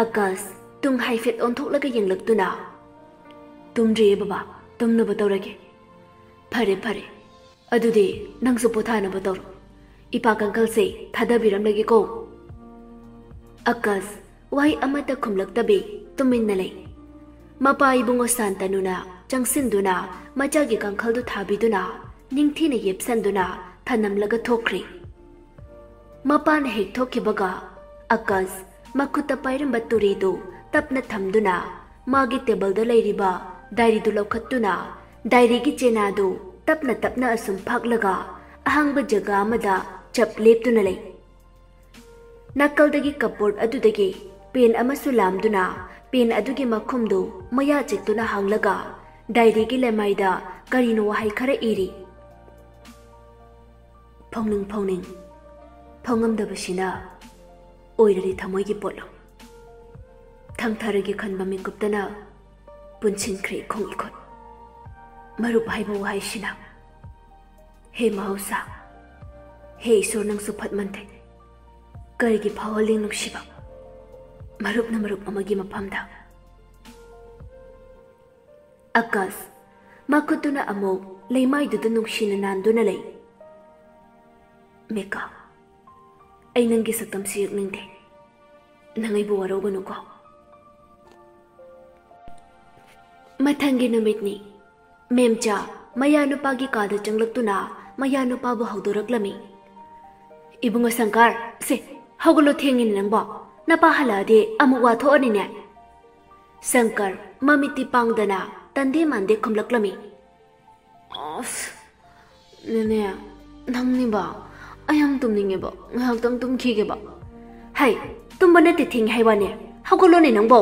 ꯑꯀꯥꯁ ꯇꯨꯡ ꯍꯥꯏꯐꯦꯠ ꯑꯣꯟꯊꯣꯛꯂꯒ ꯌꯦꯡꯂꯛꯇꯨꯅ, "ꯇꯨꯝꯗ꯭ꯔꯤꯌꯦ ꯕꯕꯥ, ꯇꯨꯝꯅꯕ ꯇꯧꯔꯒꯦ꯫" "ꯐꯔꯦ ꯐꯔꯦ, ꯑꯗꯨꯗꯤ ꯅꯪꯁꯨ ꯄꯣꯊꯥꯅꯕ ꯇꯧꯔꯣ꯫ ꯏꯄꯥ ꯀꯥꯡꯈꯜꯁꯦ ꯊꯥꯗꯕꯤꯔꯝꯂꯒꯦꯀꯣ꯫" ꯑꯀꯥꯁ ꯋꯥꯍꯩ ꯑꯃꯠꯇ ꯈꯨꯝꯂꯛꯇꯕꯤ ꯇꯨꯃꯤꯟꯅ ꯂꯩ꯫ ꯃꯄꯥ ꯏꯕꯨꯡꯉꯣ ꯁꯥꯟꯇꯅꯨꯅ ꯆꯪꯁꯤꯟꯗꯨꯅ ꯃꯆꯥꯒꯤ ꯀꯥꯡꯈꯜꯗꯨ ꯊꯥꯕꯤꯗꯨꯅ ꯅꯤꯡꯊꯤꯅ ꯌꯦꯞꯁꯟꯗꯨꯅ ꯊꯅꯝꯂꯒ ꯊꯣꯛꯈ꯭ꯔꯦ꯫ ꯃꯄꯥꯅ ꯍꯦꯛ ꯊꯣꯛꯈꯤꯕꯒ ꯑꯀꯥꯁ ꯃꯈꯨꯠꯇ ꯄꯥꯏꯔꯝꯕ ꯇꯨꯔꯤꯗꯨ ꯇꯞꯅ ꯊꯝꯗꯨꯅ ꯃꯥꯒꯤ ꯇꯦꯕꯜꯗ ꯂꯩꯔꯤꯕ ꯗꯥꯏꯔꯤꯗꯨ ꯂꯧꯈꯠꯇꯨꯅ ꯗꯥꯏꯔꯤꯒꯤ ꯆꯦꯅꯥꯗꯨ ꯇꯞꯅ ꯇꯞꯅ ꯑꯁꯨꯝ ꯐꯥꯛꯂꯒ ꯑꯍꯥꯡꯕ ꯖꯒꯥ ꯑꯃꯗ ꯆꯞ ꯂꯦꯞꯇꯨꯅ ꯂꯩ꯫ ꯅꯥꯀꯜꯗꯒꯤ ꯀꯞꯕꯣꯔꯗ ꯑꯗꯨꯗꯒꯤ ꯄꯦꯟ ꯑꯃꯁꯨ ꯂꯥꯝꯗꯨꯅ ꯄꯦꯟ ꯑꯗꯨꯒꯤ ꯃꯈꯨꯝꯗꯨ ꯃꯌꯥ ꯆꯤꯛꯇꯨꯅ ꯍꯥꯡꯂꯒ ꯗꯥꯏꯔꯤꯒꯤ ꯂꯩꯃꯥꯏꯗ ꯀꯔꯤꯅꯣ ꯋꯥꯍꯩ ꯈꯔ ꯏꯔꯤ꯫ "ꯐꯥꯎꯅꯤꯡ ꯐꯥꯎꯅꯤꯡ ꯐꯥꯎꯉꯝꯗꯕꯁꯤꯅ ꯑꯣꯏꯔꯗꯤ ꯊꯃꯣꯏꯒꯤ ꯄꯣꯠꯂꯨꯝ꯫ ꯊꯪꯊꯔꯒꯦ ꯈꯟꯕ ꯃꯤꯀꯨꯞꯇꯅ ꯄꯨꯟꯁꯤꯟꯈ꯭ꯔꯦ ꯏꯈꯣꯡ ꯏꯈꯨꯠ꯫ ꯃꯔꯨꯞ ꯍꯥꯏꯕ ꯋꯥꯍꯩꯁꯤꯅ꯫ ꯍꯦ ꯃꯍꯧꯁꯥ, ꯍꯦ ꯏꯁꯣꯔ, ꯅꯪꯁꯨ ꯐꯠꯃꯟꯗꯦ꯫ ꯀꯔꯤꯒꯤ ꯐꯥꯎꯍꯜꯂꯤ ꯅꯨꯡꯁꯤꯕ ꯃꯔꯨꯞꯅ ꯃꯔꯨꯞ ꯑꯃꯒꯤ ꯃꯐꯝꯗ? ꯑꯀꯥꯁ, ꯃꯈꯨꯠꯇꯨꯅ ꯑꯃꯨꯛ ꯂꯩꯃꯥꯏꯗꯨꯗ ꯅꯨꯡꯁꯤꯅ ꯅꯥꯟꯗꯨꯅ ꯂꯩ꯫ ꯃꯦꯀꯥ, ꯑꯩ ꯅꯪꯒꯤ ꯁꯛꯇꯝꯁꯤ ꯌꯦꯛꯅꯤꯡꯗꯦ꯫ ꯅꯪ ꯑꯩꯕꯨ ꯋꯥꯔꯧꯒꯅꯨꯀꯣ꯫ ꯃꯊꯪꯒꯤ ꯅꯨꯃꯤꯠꯅꯤ꯫ ꯃꯦꯝꯆꯥ ꯃꯌꯥꯅꯨꯄꯥꯒꯤ ꯀꯥꯗ ꯆꯪꯂꯛꯇꯨꯅ ꯃꯌꯥꯅꯨꯄꯥꯕꯨ ꯍꯧꯗꯣꯔꯛꯂꯝꯃꯤ꯫ "ꯏꯕꯨꯡꯉꯣ ꯁꯪꯀꯔ, ꯁꯦ, ꯍꯧꯒꯠꯂꯣ, ꯊꯦꯡꯉꯤꯅꯦ ꯅꯪꯕꯣ꯫ ꯅꯄꯥ ꯍꯜꯂꯛꯑꯗꯤ ꯑꯃꯨꯛ ꯋꯥ ꯊꯣꯛꯑꯅꯤꯅꯦ꯫" ꯁꯪꯀꯔ ꯃꯃꯤꯠꯇꯤ ꯄꯥꯡꯗꯅ ꯇꯟꯗꯦ ꯃꯥꯟꯗꯦ ꯈꯨꯝꯂꯛꯂꯝꯃꯤ꯫ "ꯑꯁ, ꯅꯦꯅꯦ, ꯅꯪꯅꯤꯕ? ꯑꯩ ꯌꯥꯝ ꯇꯨꯝꯅꯤꯡꯉꯦꯕ, ꯉꯥꯏꯍꯥꯛꯇꯪ ꯇꯨꯝꯈꯤꯒꯦꯕ꯫" "ꯍꯩ, ꯇꯨꯝꯕ ꯅꯠꯇꯦ ꯊꯦꯡꯉꯦ ꯍꯥꯏ ꯋꯥꯅꯦ, ꯍꯧꯒꯠꯂꯣꯅꯦ ꯅꯪꯕꯣ꯫"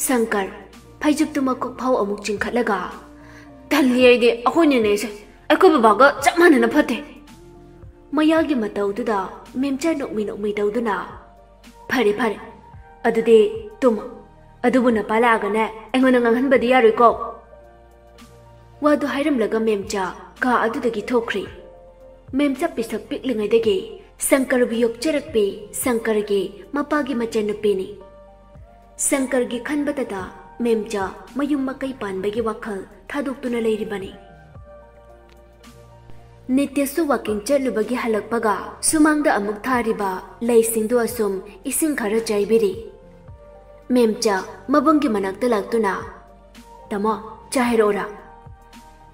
ꯁꯪꯀꯔ ꯐꯩꯖꯨꯞꯇꯨ ꯃꯀꯣꯛ ꯐꯥꯎ ꯑꯃꯨꯛ ꯆꯤꯡꯈꯠꯂꯒ, "ꯇꯜꯂꯤ ꯑꯩꯗꯤ, ꯑꯩꯈꯣꯏ ꯅꯦꯅꯦꯁꯦ ꯑꯩꯈꯣꯏ ꯕꯕꯥꯒ ꯆꯞ ꯃꯥꯟꯅꯅ ꯐꯠꯇꯦ꯫" ꯃꯌꯥꯒꯤ ꯃꯇꯧꯗꯨꯗ ꯃꯦꯝꯆꯥ ꯅꯣꯛꯃꯤ ꯅꯣꯛꯃꯤ ꯇꯧꯗꯨꯅ, "ꯐꯔꯦ ꯐꯔꯦ, ꯑꯗꯨꯗꯤ ꯇꯨꯝꯃꯣ꯫ ꯑꯗꯨꯕꯨ ꯅꯄꯥ ꯂꯥꯛꯑꯒꯅꯦ ꯑꯩꯉꯣꯟꯗ ꯉꯥꯡꯍꯟꯕꯗꯤ ꯌꯥꯔꯣꯏꯀꯣ꯫" ꯋꯥꯗꯨ ꯍꯥꯏꯔꯝꯂꯒ ꯃꯦꯝꯆꯥ ꯀꯥ ꯑꯗꯨꯗꯒꯤ ꯊꯣꯛꯈ꯭ꯔꯦ꯫ ꯃꯦꯝꯆꯥ ꯄꯤꯁꯛ ꯄꯤꯛꯂꯤꯉꯩꯗꯒꯤ ꯁꯪꯀꯔꯕꯨ ꯌꯣꯛꯆꯔꯛꯄꯤ ꯁꯪꯀꯔꯒꯤ ꯃꯄꯥꯒꯤ ꯃꯆꯟꯅꯨꯄꯤꯅꯤ꯫ ꯁꯪꯀꯔꯒꯤ ꯈꯟꯕꯗꯇ ꯃꯦꯝꯆꯥ ꯃꯌꯨꯝ ꯃꯀꯩ ꯄꯥꯟꯕꯒꯤ ꯋꯥꯈꯜ ꯊꯥꯗꯣꯛꯇꯨꯅ ꯂꯩꯔꯤꯕꯅꯤ꯫ ꯅꯤꯇꯦꯁꯁꯨ ꯋꯥꯀꯤꯡ ꯆꯠꯂꯨꯕꯒꯤ ꯍꯜꯂꯛꯄꯒ ꯁꯨꯃꯥꯡꯗ ꯑꯃꯨꯛ ꯊꯥꯔꯤꯕ ꯂꯩꯁꯤꯡꯗꯨ ꯑꯁꯨꯝ ꯏꯁꯤꯡ ꯈꯔ ꯆꯥꯏꯕꯤꯔꯤ꯫ ꯃꯦꯝꯆꯥ ꯃꯕꯨꯡꯒꯤ ꯃꯅꯥꯛꯇ ꯂꯥꯛꯇꯨꯅ, "ꯇꯥꯃꯣ, ꯆꯥ ꯍꯩꯔꯛꯑꯣꯔꯥ?"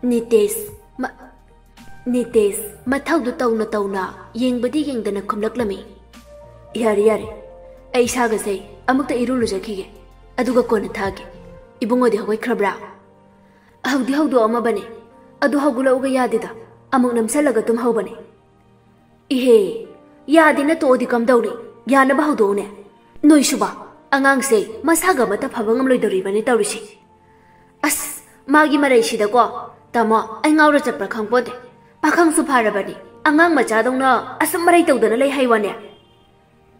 ꯅꯤꯇꯦꯁ ꯃ-, ꯅꯤꯇꯦꯁ ꯃꯊꯧꯗꯨ ꯇꯧꯅ ꯇꯧꯅ ꯌꯦꯡꯕꯗꯤ ꯌꯦꯡꯗꯅ ꯈꯨꯝꯂꯛꯂꯝꯃꯤ꯫ "ꯌꯥꯔꯦ, ꯌꯥꯔꯦ, ꯑꯩ ꯏꯁꯥꯒꯁꯦ ꯑꯃꯨꯛꯇ ꯏꯔꯨ ꯂꯨꯖꯈꯤꯒꯦ, ꯑꯗꯨꯒ ꯀꯣꯟꯅ ꯊꯛꯑꯒꯦ꯫ ꯏꯕꯨꯡꯉꯣꯗꯤ ꯍꯧꯒꯠꯈ꯭ꯔꯕ꯭ꯔꯥ?" "ꯍꯧꯗꯤ ꯍꯧꯗꯣꯛꯑꯝꯃꯕꯅꯦ, ꯑꯗꯨ ꯍꯧꯒꯠꯂꯛꯎꯒ ꯌꯥꯗꯦꯗ, ꯑꯃꯨꯛ ꯅꯝꯁꯜꯂꯒ ꯇꯨꯝꯍꯧꯕꯅꯦ꯫" "ꯏꯍꯦ, ꯌꯥꯗꯦꯅ ꯇꯣꯛꯑꯗꯤ ꯀꯝꯗꯧꯅꯤ? ꯌꯥꯅꯕ ꯍꯧꯗꯣꯛꯎꯅꯦ꯫ ꯅꯣꯏꯁꯨꯕ, ꯑꯉꯥꯡꯁꯦ ꯃꯁꯥꯒ ꯑꯃꯠꯇ ꯐꯕ ꯉꯝꯂꯣꯏꯗꯧꯔꯤꯕꯅꯤ ꯇꯧꯔꯤꯁꯦ꯫" "ꯑꯁ, ꯃꯥꯒꯤ ꯃꯔꯩꯁꯤꯗꯀꯣ, ꯇꯥꯃꯣ, ꯑꯩ ꯉꯥꯎꯔ ꯆꯠꯄ꯭ꯔꯥ ꯈꯪꯄꯣꯟꯇꯦ꯫ ꯄꯥꯈꯪꯁꯨ ꯐꯥꯔꯕꯅꯤ, ꯑꯉꯥꯡ ꯃꯆꯥꯗꯧꯅ ꯑꯁꯨꯝ ꯃꯔꯩ ꯇꯧꯗꯅ ꯂꯩ ꯍꯥꯏ ꯋꯥꯅꯦ꯫"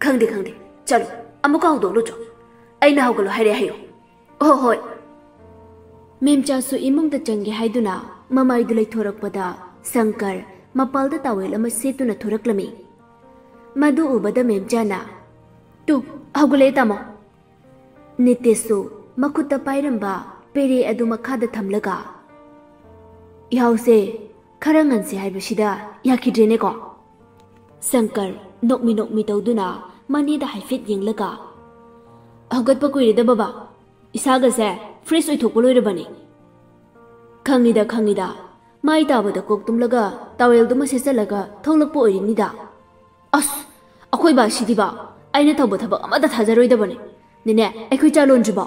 "ꯈꯪꯗꯦ, ꯈꯪꯗꯦ, ꯆꯠꯂꯣ, ꯑꯃꯨꯛꯀ ꯍꯧꯗꯣꯛꯂꯨꯆꯣ꯫ ꯑꯩꯅ ꯍꯧꯒꯠꯂꯣ ꯍꯥꯏꯔꯦ ꯍꯥꯏꯌꯣ꯫" "ꯍꯣ ꯍꯣꯏ꯫" ꯃꯦꯝꯆꯥꯁꯨ ꯏꯃꯨꯡꯗ ꯆꯪꯒꯦ ꯍꯥꯏꯗꯨꯅ ꯃꯃꯥꯏꯗꯨ ꯂꯩꯊꯣꯔꯛꯄꯗ ꯁꯪꯀꯔ ꯃꯄꯥꯜꯗ ꯇꯥꯋꯦꯜ ꯑꯃ ꯁꯦꯠꯇꯨꯅ ꯊꯣꯔꯛꯂꯝꯃꯤ꯫ ꯃꯗꯨ ꯎꯕꯗ ꯃꯦꯝꯆꯥꯅ, "ꯇꯨ, ꯍꯧꯒꯠꯂꯛꯑꯦ ꯇꯥꯃꯣ꯫" ꯅꯤꯇꯦꯁꯁꯨ ꯃꯈꯨꯠꯇ ꯄꯥꯏꯔꯝꯕ ꯄꯦꯔꯦ ꯑꯗꯨ ꯃꯈꯥꯗ ꯊꯝꯂꯒ, "ꯌꯥꯍꯧꯁꯦ ꯈꯔ ꯉꯟꯁꯦ ꯍꯥꯏꯕꯁꯤꯗ ꯌꯥꯈꯤꯗ꯭ꯔꯦꯅꯦꯀꯣ?" ꯁꯪꯀꯔ ꯅꯣꯛꯃꯤ ꯅꯣꯛꯃꯤ ꯇꯧꯗꯨꯅ ꯃꯅꯦꯗ ꯍꯥꯏꯐꯦꯠ ꯌꯦꯡꯂꯒ, "ꯍꯧꯒꯠꯄ ꯀꯨꯏꯔꯦꯗ ꯕꯕꯥ, ꯏꯁꯥꯒꯁꯦ ꯐ꯭ꯔꯦꯁ ꯑꯣꯏꯊꯣꯛꯄ ꯂꯣꯏꯔꯕꯅꯤ꯫" "ꯈꯪꯉꯤꯗ, ꯈꯪꯉꯤꯗ, ꯃꯥꯏ ꯇꯥꯕꯗ ꯀꯣꯛ ꯇꯨꯝꯂꯒ ꯇꯥꯋꯦꯜꯗꯨꯃ ꯁꯦꯠꯆꯜꯂꯒ ꯊꯣꯛꯂꯛꯄ ꯑꯣꯏꯔꯤꯅꯤꯗ꯫" "ꯑꯁ, ꯑꯩꯈꯣꯏ ꯕꯥꯁꯤꯗꯤꯕ ꯑꯩꯅ ꯇꯧꯕ ꯊꯕꯛ ꯑꯃꯠꯇ ꯊꯥꯖꯔꯣꯏꯗꯕꯅꯦ꯫ ꯅꯦꯅꯦ, ꯑꯩꯈꯣꯏ ꯆꯥ ꯂꯣꯟꯗ꯭ꯔꯤꯕꯣ?"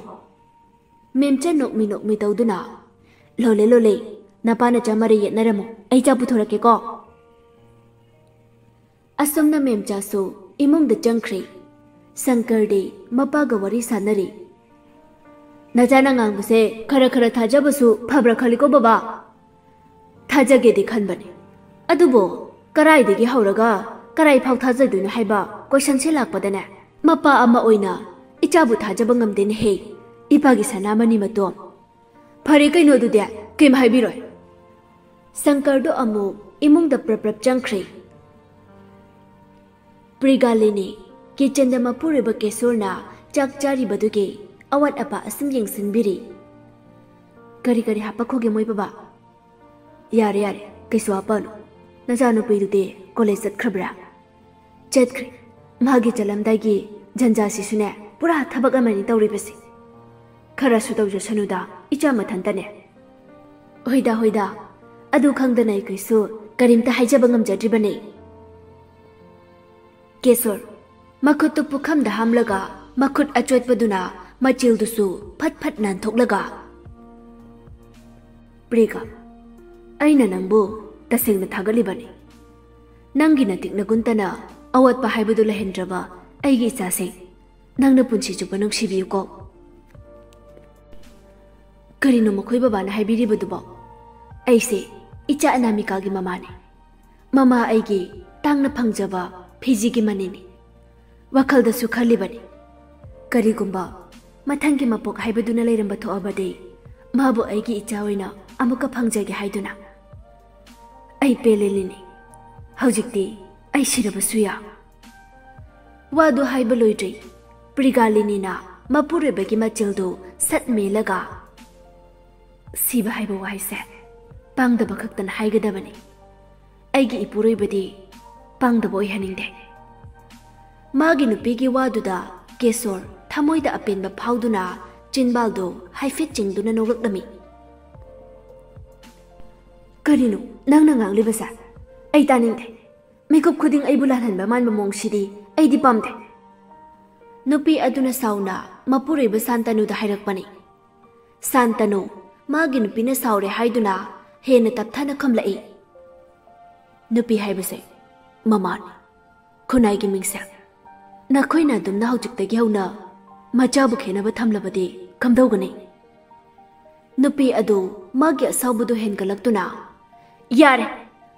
ꯃꯦꯝꯆꯥ ꯅꯣꯛꯃꯤ ꯅꯣꯛꯃꯤ ꯇꯧꯗꯨꯅ, "ꯂꯣꯜꯂꯦ, ꯂꯣꯜꯂꯦ, ꯅꯄꯥ ꯅꯆꯥ ꯃꯔꯩ ꯌꯦꯠꯅꯔꯝꯃꯣ, ꯑꯩ ꯆꯥ ꯄꯨꯊꯣꯔꯛꯀꯦꯀꯣ꯫" ꯑꯁꯨꯝꯅ ꯃꯦꯝꯆꯥꯁꯨ ꯏꯃꯨꯡꯗ ꯆꯪꯈ꯭ꯔꯦ꯫ ꯁꯪꯀꯔꯗꯤ ꯃꯄꯥꯒ ꯋꯥꯔꯤ ꯁꯥꯟꯅꯔꯤ꯫ "ꯅꯆꯥꯅ ꯉꯥꯡꯕꯁꯦ ꯈꯔ ꯈꯔ ꯊꯥꯖꯕꯁꯨ ꯐꯕ꯭ꯔꯥ ꯈꯜꯂꯤꯀꯣ ꯕꯕꯥ꯫ ꯊꯥꯖꯒꯦꯗꯤ ꯈꯟꯕꯅꯤ, ꯑꯗꯨꯕꯨ ꯀꯔꯥꯏꯗꯒꯤ ꯍꯧꯔꯒ ꯀꯔꯥꯏ ꯐꯥꯎ ꯊꯥꯖꯗꯣꯏꯅꯣ ꯍꯥꯏꯕ ꯀꯣꯏꯁꯟꯁꯦ ꯂꯥꯛꯄꯗꯅꯦ, ꯃꯄꯥ ꯑꯃ ꯑꯣꯏꯅ ꯏꯆꯥꯕꯨ ꯊꯥꯖꯕ ꯉꯝꯗꯦꯅꯦꯍꯦ, ꯏꯄꯥꯒꯤ ꯁꯅꯥꯃꯅꯤ ꯃꯇꯣꯝ꯫" "ꯐꯔꯦ ꯀꯩꯅꯣ ꯑꯗꯨꯗꯤ, ꯀꯩꯝ ꯍꯥꯏꯕꯤꯔꯣꯏ꯫" ꯁꯪꯀꯔꯗꯣ ꯑꯃꯨꯛ ꯏꯃꯨꯡꯗ ꯄ꯭ꯔꯞ ꯄ꯭ꯔꯞ ꯆꯪꯈ꯭ꯔꯦ꯫ ꯄ꯭ꯔꯤꯒꯥꯂꯤꯅꯤ ꯀꯤꯆꯟꯗ ꯃꯄꯨꯔꯣꯏꯕ ꯀꯦꯁꯣꯔꯅ ꯆꯥꯛ ꯆꯥꯔꯤꯕꯗꯨꯒꯤ ꯑꯋꯥꯠ ꯑꯄꯥ ꯑꯁꯨꯝ ꯌꯦꯡꯁꯤꯟꯕꯤꯔꯤ꯫ "ꯀꯔꯤ ꯀꯔꯤ ꯍꯥꯄꯛꯈꯣꯒꯦ ꯃꯣꯏ ꯕꯕꯥ?" "ꯌꯥꯔꯦ, ꯌꯥꯔꯦ, ꯀꯩꯁꯨ ꯍꯥꯄꯛꯑꯅꯨ꯫ ꯅꯆꯥꯅꯨꯄꯤꯗꯨꯗꯤ ꯀꯣꯂꯦꯖ ꯆꯠꯈ꯭ꯔꯕ꯭ꯔꯥ?" "ꯆꯠꯈ꯭ꯔꯦ꯫ ꯃꯥꯒꯤ ꯆꯠꯂꯝꯗꯥꯏꯒꯤ ꯖꯟꯖꯥꯁꯤꯁꯨꯅꯦ, ꯄꯨꯔꯥ ꯊꯕꯛ ꯑꯃꯅꯤ ꯇꯧꯔꯤꯕꯁꯦ꯫ ꯈꯔꯁꯨ ꯇꯧꯖꯁꯅꯨꯗ, ꯏꯆꯥ ꯃꯊꯟꯇꯅꯦ꯫" "ꯍꯣꯏꯗ, ꯍꯣꯏꯗ, ꯑꯗꯨ ꯈꯪꯗꯅ ꯑꯩꯈꯣꯏꯁꯨ ꯀꯔꯤꯝꯇ ꯍꯥꯏꯖꯕ ꯉꯝꯖꯗ꯭ꯔꯤꯕꯅꯦ꯫" ꯀꯦꯁꯣꯔ ꯃꯈꯨꯠꯇꯨ ꯄꯨꯈꯝꯗ ꯍꯥꯝꯂꯒ ꯃꯈꯨꯠ ꯑꯆꯣꯠꯄꯗꯨꯅ ꯃꯆꯤꯜꯗꯨꯁꯨ ꯐꯠ ꯐꯠ ꯅꯥꯟꯊꯣꯛꯂꯒ, "ꯄ꯭ꯔꯤꯒ, ꯑꯩꯅ ꯅꯪꯕꯨ ꯇꯁꯦꯡꯅ ꯊꯥꯒꯠꯂꯤꯕꯅꯤ꯫ ꯅꯪꯒꯤ ꯅꯇꯤꯛ ꯅꯒꯨꯟꯇꯅ ꯑꯋꯥꯠꯄ ꯍꯥꯏꯕꯗꯨ ꯂꯩꯍꯟꯗ꯭ꯔꯕ ꯑꯩꯒꯤ ꯏꯆꯥꯁꯦ ꯅꯪꯅ ꯄꯨꯟꯁꯤ ꯆꯨꯞꯄ ꯅꯨꯡꯁꯤꯕꯤꯌꯨꯀꯣ꯫" "ꯀꯔꯤꯅꯣ ꯃꯈꯣꯏ ꯕꯕꯥꯅ ꯍꯥꯏꯕꯤꯔꯤꯕꯗꯨꯕꯣ? ꯑꯩꯁꯦ ꯏꯆꯥ ꯑꯅꯥꯃꯤꯀꯥꯒꯤ ꯃꯃꯥꯅꯤ꯫ ꯃꯃꯥ ꯑꯩꯒꯤ ꯇꯥꯡꯅ ꯐꯪꯖꯕ ꯐꯤꯖꯤꯒꯤ ꯃꯅꯤꯅꯤ꯫ ꯋꯥꯈꯜꯗꯁꯨ ꯈꯜꯂꯤꯕꯅꯤ, ꯀꯔꯤꯒꯨꯝꯕ ꯃꯊꯪꯒꯤ ꯃꯄꯣꯛ ꯍꯥꯏꯕꯗꯨꯅ ꯂꯩꯔꯝꯕ ꯊꯣꯛꯑꯕꯗꯤ, ꯃꯥꯕꯨ ꯑꯩꯒꯤ ꯏꯆꯥ ꯑꯣꯏꯅ ꯑꯃꯨꯛꯀ ꯐꯪꯖꯒꯦ ꯍꯥꯏꯗꯨꯅ꯫ ꯑꯩ ꯄꯦꯜꯂꯦ ꯂꯤꯅꯤ꯫ ꯍꯧꯖꯤꯛꯇꯤ ꯑꯩ ꯁꯤꯔꯕꯁꯨ ꯌꯥ꯫ ꯋꯥꯗꯨ ꯍꯥꯏꯕ ꯂꯣꯏꯗ꯭ꯔꯤ, ꯄ꯭ꯔꯤꯒꯥꯂꯤꯅꯤꯅ ꯃꯄꯨꯔꯣꯏꯕꯒꯤ ꯃꯆꯤꯜꯗꯨ ꯁꯠ ꯃꯦꯜꯂꯒ, "ꯁꯤꯕ ꯍꯥꯏꯕ ꯋꯥꯍꯩꯁꯦ ꯄꯥꯡꯗꯕ ꯈꯛꯇꯅ ꯍꯥꯏꯒꯗꯕꯅꯤ꯫ ꯑꯩꯒꯤ ꯏꯄꯨꯔꯣꯏꯕꯗꯤ ꯄꯥꯡꯗꯕ ꯑꯣꯏꯍꯟꯅꯤꯡꯗꯦ꯫" ꯃꯥꯒꯤ ꯅꯨꯄꯤꯒꯤ ꯋꯥꯗꯨꯗ ꯀꯦꯁꯣꯔ ꯊꯃꯣꯏꯗ ꯑꯄꯦꯟꯕ ꯐꯥꯎꯗꯨꯅ ꯆꯤꯟꯕꯥꯜꯗꯨ ꯍꯥꯏꯐꯦꯠ ꯆꯤꯡꯗꯨꯅ ꯅꯣꯛꯂꯛꯂꯝꯃꯤ꯫ "ꯀꯔꯤꯅꯣ ꯅꯪꯅ ꯉꯥꯡꯂꯤꯕꯁꯦ? ꯑꯩ ꯇꯥꯅꯤꯡꯗꯦ꯫ ꯃꯤꯀꯨꯞ ꯈꯨꯗꯤꯡ ꯑꯩꯕꯨ ꯂꯥꯜꯍꯟꯕ ꯃꯥꯟꯕ ꯃꯑꯣꯡꯁꯤꯗꯤ ꯑꯩꯗꯤ ꯄꯥꯝꯗꯦ꯫" ꯅꯨꯄꯤ ꯑꯗꯨꯅ ꯁꯥꯎꯅ ꯃꯄꯨꯔꯣꯏꯕ ꯁꯥꯟꯇꯅꯨꯗ ꯍꯥꯏꯔꯛꯄꯅꯤ꯫ ꯁꯥꯟꯇꯅꯨ ꯃꯥꯒꯤ ꯅꯨꯄꯤꯅ ꯁꯥꯎꯔꯦ ꯍꯥꯏꯗꯨꯅ ꯍꯦꯟꯅ ꯇꯞꯊꯅ ꯈꯨꯝꯂꯛꯏ꯫ "ꯅꯨꯄꯤ ꯍꯥꯏꯕꯁꯦ ꯃꯃꯥꯅꯤ, ꯈꯨꯟꯅꯥꯏꯒꯤ ꯃꯤꯡꯁꯦꯜ꯫ ꯅꯈꯣꯏꯅ ꯑꯗꯨꯝꯅ ꯍꯧꯖꯤꯛꯇꯒꯤ ꯍꯧꯅ ꯃꯆꯥꯕꯨ ꯈꯦꯅꯕ ꯊꯝꯂꯕꯗꯤ ꯀꯝꯗꯧꯒꯅꯤ?" ꯅꯨꯄꯤ ꯑꯗꯨ ꯃꯥꯒꯤ ꯑꯁꯥꯎꯕꯗꯨ ꯍꯦꯟꯒꯠꯂꯛꯇꯨꯅ, "ꯌꯥꯔꯦ,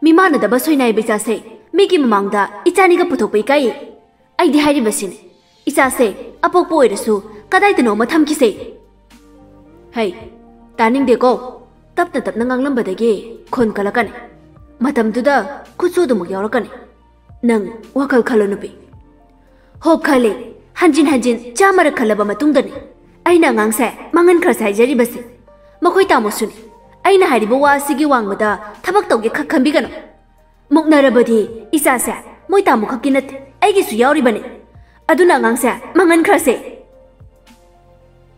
ꯃꯤꯃꯥꯟꯅꯗꯕ ꯁꯣꯏꯅꯥꯏꯕ ꯏꯆꯥꯁꯦ ꯃꯤꯒꯤ ꯃꯃꯥꯡꯗ ꯏꯆꯥꯅꯤꯒ ꯄꯨꯊꯣꯛꯄ ꯏꯀꯥꯏꯌꯦ꯫ ꯑꯩꯗꯤ ꯍꯥꯏꯔꯤꯕꯁꯤꯅꯤ, ꯏꯆꯥꯁꯦ ꯑꯄꯣꯛꯄ ꯑꯣꯏꯔꯁꯨ ꯀꯗꯥꯏꯗꯅꯣ ꯑꯃ ꯊꯝꯈꯤꯁꯦ꯫" "ꯍꯩ, ꯇꯥꯅꯤꯡꯗꯦꯀꯣ꯫ ꯇꯞꯅ ꯇꯞꯅ ꯉꯥꯡꯂꯝꯕꯗꯒꯤ ꯈꯣꯟ ꯀꯜꯂꯛꯀꯅꯤ꯫ ꯃꯇꯝꯗꯨꯗ ꯈꯨꯠꯁꯨ ꯑꯗꯨꯃꯛ ꯌꯥꯎꯔꯛꯀꯅꯤ꯫ ꯅꯪ ꯋꯥꯈꯜ ꯈꯜꯂꯣ ꯅꯨꯄꯤ꯫" "ꯍꯣ ꯈꯜꯂꯤ, ꯍꯟꯖꯤꯟ ꯍꯟꯖꯤꯟ ꯆꯥꯃꯔꯛ ꯈꯜꯂꯕ ꯃꯇꯨꯡꯗꯅꯤ ꯑꯩꯅ ꯑꯉꯥꯡꯁꯦ ꯃꯥꯡꯍꯟꯈ꯭ꯔꯁꯦ ꯍꯥꯏꯖꯔꯤꯕꯁꯤ꯫ ꯃꯈꯣꯏ ꯇꯥꯃꯣꯁꯨꯅꯤ, ꯑꯩꯅ ꯍꯥꯏꯔꯤꯕ ꯋꯥ ꯑꯁꯤꯒꯤ ꯋꯥꯡꯃꯗ ꯊꯕꯛ ꯇꯧꯒꯦ ꯈꯛ ꯈꯟꯕꯤꯒꯅꯨ꯫ ꯃꯨꯛꯅꯔꯕꯗꯤ ꯏꯆꯥꯁꯦ ꯃꯣꯏ ꯇꯥꯃꯣ ꯈꯛꯀꯤ ꯅꯠꯇꯦ, ꯑꯩꯒꯤꯁꯨ ꯌꯥꯎꯔꯤꯕꯅꯤ꯫ ꯑꯗꯨꯅ ꯑꯉꯥꯡꯁꯦ ꯃꯥꯡꯍꯟꯈ꯭ꯔꯁꯦ꯫"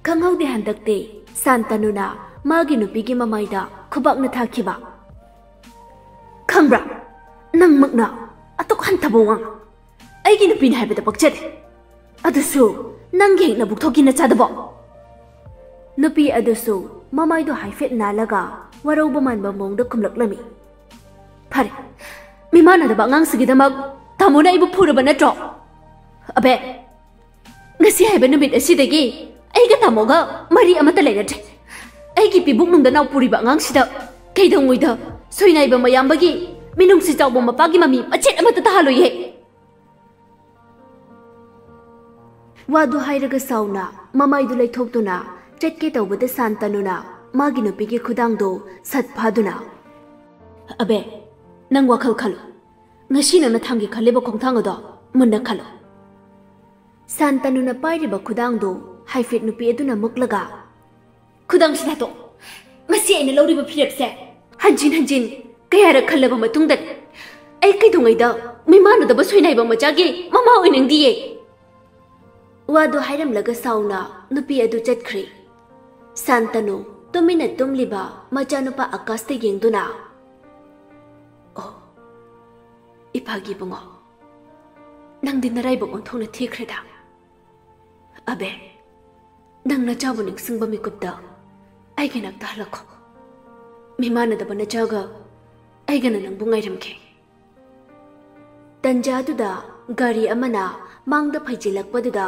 ꯈꯪꯍꯧꯗꯦ ꯍꯟꯗꯛꯇꯤ ꯁꯥꯟꯇꯅꯨꯅ ꯃꯥꯒꯤ ꯅꯨꯄꯤꯒꯤ ꯃꯃꯥꯏꯗ ꯈꯨꯕꯥꯛꯅ ꯊꯥꯈꯤꯕ꯫ "ꯈꯪꯕ꯭ꯔꯥ, ꯅꯪꯃꯛꯅ ꯑꯗꯨꯛ ꯍꯟꯊꯕ ꯋꯥꯉꯥꯡ꯫ ꯑꯩꯒꯤ ꯅꯨꯄꯤꯅꯤ ꯍꯥꯏꯕꯗ ꯄꯛꯆꯗꯦ꯫ ꯑꯗꯨꯁꯨ ꯅꯪꯒꯤ ꯍꯦꯛ ꯅꯕꯨꯛ ꯊꯣꯛꯀꯤ ꯅꯆꯥꯗꯨꯕꯣ꯫" ꯅꯨꯄꯤ ꯑꯗꯨꯁꯨ ꯃꯃꯥꯏꯗꯨ ꯍꯥꯏꯐꯦꯠ ꯅꯥꯜꯂꯒ ꯋꯥꯔꯧꯕ ꯃꯥꯟꯕ ꯃꯑꯣꯡꯗ ꯈꯨꯝꯂꯛꯂꯝꯃꯤ꯫ "ꯐꯔꯦ, ꯃꯤꯃꯥꯟꯅꯗꯕ ꯑꯉꯥꯡꯁꯤꯒꯤꯗꯃꯛ ꯇꯥꯃꯣꯅ ꯑꯩꯕꯨ ꯐꯨꯔꯕ ꯅꯠꯇ꯭ꯔꯣ? ꯑꯕꯦ, ꯉꯁꯤ ꯍꯥꯏꯕ ꯅꯨꯃꯤꯠ ꯑꯁꯤꯗꯒꯤ ꯑꯩꯒ ꯇꯥꯃꯣꯒ ꯃꯔꯤ ꯑꯃꯠꯇ ꯂꯩꯅꯗ꯭ꯔꯦ꯫ ꯑꯩꯒꯤ ꯄꯤꯕꯨꯛꯅꯨꯡꯗ ꯅꯥꯎ ꯄꯨꯔꯤꯕ ꯑꯉꯥꯡꯁꯤꯗ ꯀꯩꯗꯧꯉꯩꯗ ꯁꯣꯏꯅꯥꯏꯕ ꯃꯌꯥꯝꯕꯒꯤ ꯃꯤꯅꯨꯡꯁꯤ ꯆꯥꯎꯕ ꯃꯄꯥꯒꯤ ꯃꯃꯤ ꯃꯆꯦꯠ ꯑꯃꯠꯇ ꯇꯥꯍꯜꯂꯣꯏꯌꯦ꯫" ꯋꯥꯗꯨ ꯍꯥꯏꯔꯒ ꯁꯥꯎꯅ ꯃꯃꯥꯏꯗꯨ ꯂꯩꯊꯣꯛꯇꯨꯅ ꯆꯠꯀꯦ ꯇꯧꯕꯗ ꯁꯥꯟꯇꯅꯨꯅ ꯃꯥꯒꯤ ꯅꯨꯄꯤꯒꯤ ꯈꯨꯗꯥꯡꯗꯨ ꯁꯠ ꯐꯥꯗꯨꯅ, "ꯑꯕꯦ, ꯅꯪ ꯋꯥꯈꯜ ꯈꯜꯂꯨ꯫ ꯉꯁꯤ ꯅꯪꯅ ꯊꯥꯡꯒꯦ ꯈꯜꯂꯤꯕ ꯈꯣꯡꯊꯥꯡ ꯑꯗꯣ ꯃꯨꯟꯅ ꯈꯜꯂꯨ꯫" ꯁꯥꯟꯇꯅꯨꯅ ꯄꯥꯏꯔꯤꯕ ꯈꯨꯗꯥꯡꯗꯨ ꯍꯥꯏꯐꯦꯠ ꯅꯨꯄꯤ ꯑꯗꯨꯅ ꯃꯨꯛꯂꯒ, "ꯈꯨꯗꯥꯡꯁꯤ ꯊꯥꯗꯣꯛ꯫ ꯉꯁꯤ ꯑꯩꯅ ꯂꯧꯔꯤꯕ ꯐꯤꯔꯦꯞꯁꯦ ꯍꯟꯖꯤꯟ ꯍꯟꯖꯤꯟ ꯀꯌꯥꯔꯛ ꯈꯜꯂꯕ ꯃꯇꯨꯡꯗ ꯑꯩ ꯀꯩꯗꯧꯉꯩꯗ ꯃꯤꯃꯥꯟꯅꯗꯕ ꯁꯣꯏꯅꯥꯏꯕ ꯃꯆꯥꯒꯤ ꯃꯃꯥ ꯑꯣꯏꯅꯤꯡꯗꯤꯌꯦ꯫" ꯋꯥꯗꯨ ꯍꯥꯏꯔꯝꯂꯒ ꯁꯥꯎꯅ ꯅꯨꯄꯤ ꯑꯗꯨ ꯆꯠꯈ꯭ꯔꯦ꯫ ꯁꯥꯟꯇꯅꯨ ꯇꯨꯃꯤꯟꯅ ꯇꯨꯝꯂꯤꯕ ꯃꯆꯥꯅꯨꯄꯥ ꯑꯀꯥꯁꯇ ꯌꯦꯡꯗꯨꯅ, "ꯑꯣ, ꯏꯄꯥꯒꯤ ꯏꯕꯨꯡꯉꯣ, ꯅꯪꯗꯤ ꯅꯔꯥꯏꯕꯛ ꯑꯣꯟꯊꯣꯛꯅ ꯊꯤꯈ꯭ꯔꯦꯗ꯫ ꯑꯕꯦ, ꯅꯪ ꯅꯆꯥꯕꯨ ꯅꯤꯡꯁꯤꯡꯕ ꯃꯤꯀꯨꯞꯇ ꯑꯩꯒꯤ ꯅꯥꯛꯇ ꯍꯜꯂꯛꯈꯣ꯫ ꯃꯤꯃꯥꯟꯅꯗꯕ ꯅꯆꯥꯒ ꯑꯩꯒꯅ ꯅꯪꯕꯨ ꯉꯥꯏꯔꯝꯒꯦ꯫" ꯇꯟꯖꯥꯗꯨꯗ ꯒꯥꯔꯤ ꯑꯃꯅ ꯃꯥꯡꯗ ꯐꯩꯖꯤꯜꯂꯛꯄꯗꯨꯗ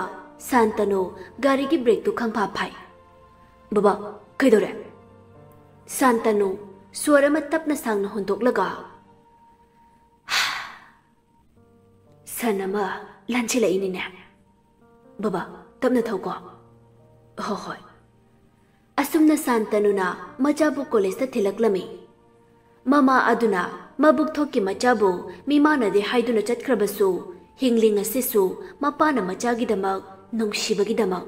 ꯁꯥꯟꯇꯅꯨ ꯒꯥꯔꯤꯒꯤ ꯕ꯭ꯔꯦꯛꯇꯨ ꯈꯪꯐꯥ ꯐꯥꯏ꯫ "ꯕꯕꯥ, ꯀꯩꯗꯧꯔꯦ?" ꯁꯥꯟꯇꯅꯨ ꯁꯣꯔ ꯑꯃ ꯇꯞꯅ ꯁꯥꯡꯅ ꯍꯣꯟꯗꯣꯛꯂꯒ, "ꯁꯟ ꯑꯃ ꯂꯥꯟꯁꯤꯜꯂꯛꯏꯅꯤꯅꯦ꯫ ꯕꯕꯥ, ꯇꯞꯅ ꯊꯧꯀꯣ꯫" "ꯍꯣ ꯍꯣꯏ꯫" ꯑꯁꯨꯝꯅ ꯁꯥꯟꯇꯅꯨꯅ ꯃꯆꯥꯕꯨ ꯀꯣꯂꯦꯖꯇ ꯊꯤꯜꯂꯛꯂꯝꯃꯤ꯫ ꯃꯃꯥ ꯑꯗꯨꯅ ꯃꯕꯨꯛ ꯊꯣꯛꯀꯤ ꯃꯆꯥꯕꯨ ꯃꯤꯃꯥꯟꯅꯗꯦ ꯍꯥꯏꯗꯨꯅ ꯆꯠꯈ꯭ꯔꯕꯁꯨ, ꯍꯤꯡꯂꯤ ꯉꯁꯤꯁꯨ ꯃꯄꯥꯅ ꯃꯆꯥꯒꯤꯗꯃꯛ, ꯅꯨꯡꯁꯤꯕꯒꯤꯗꯃꯛ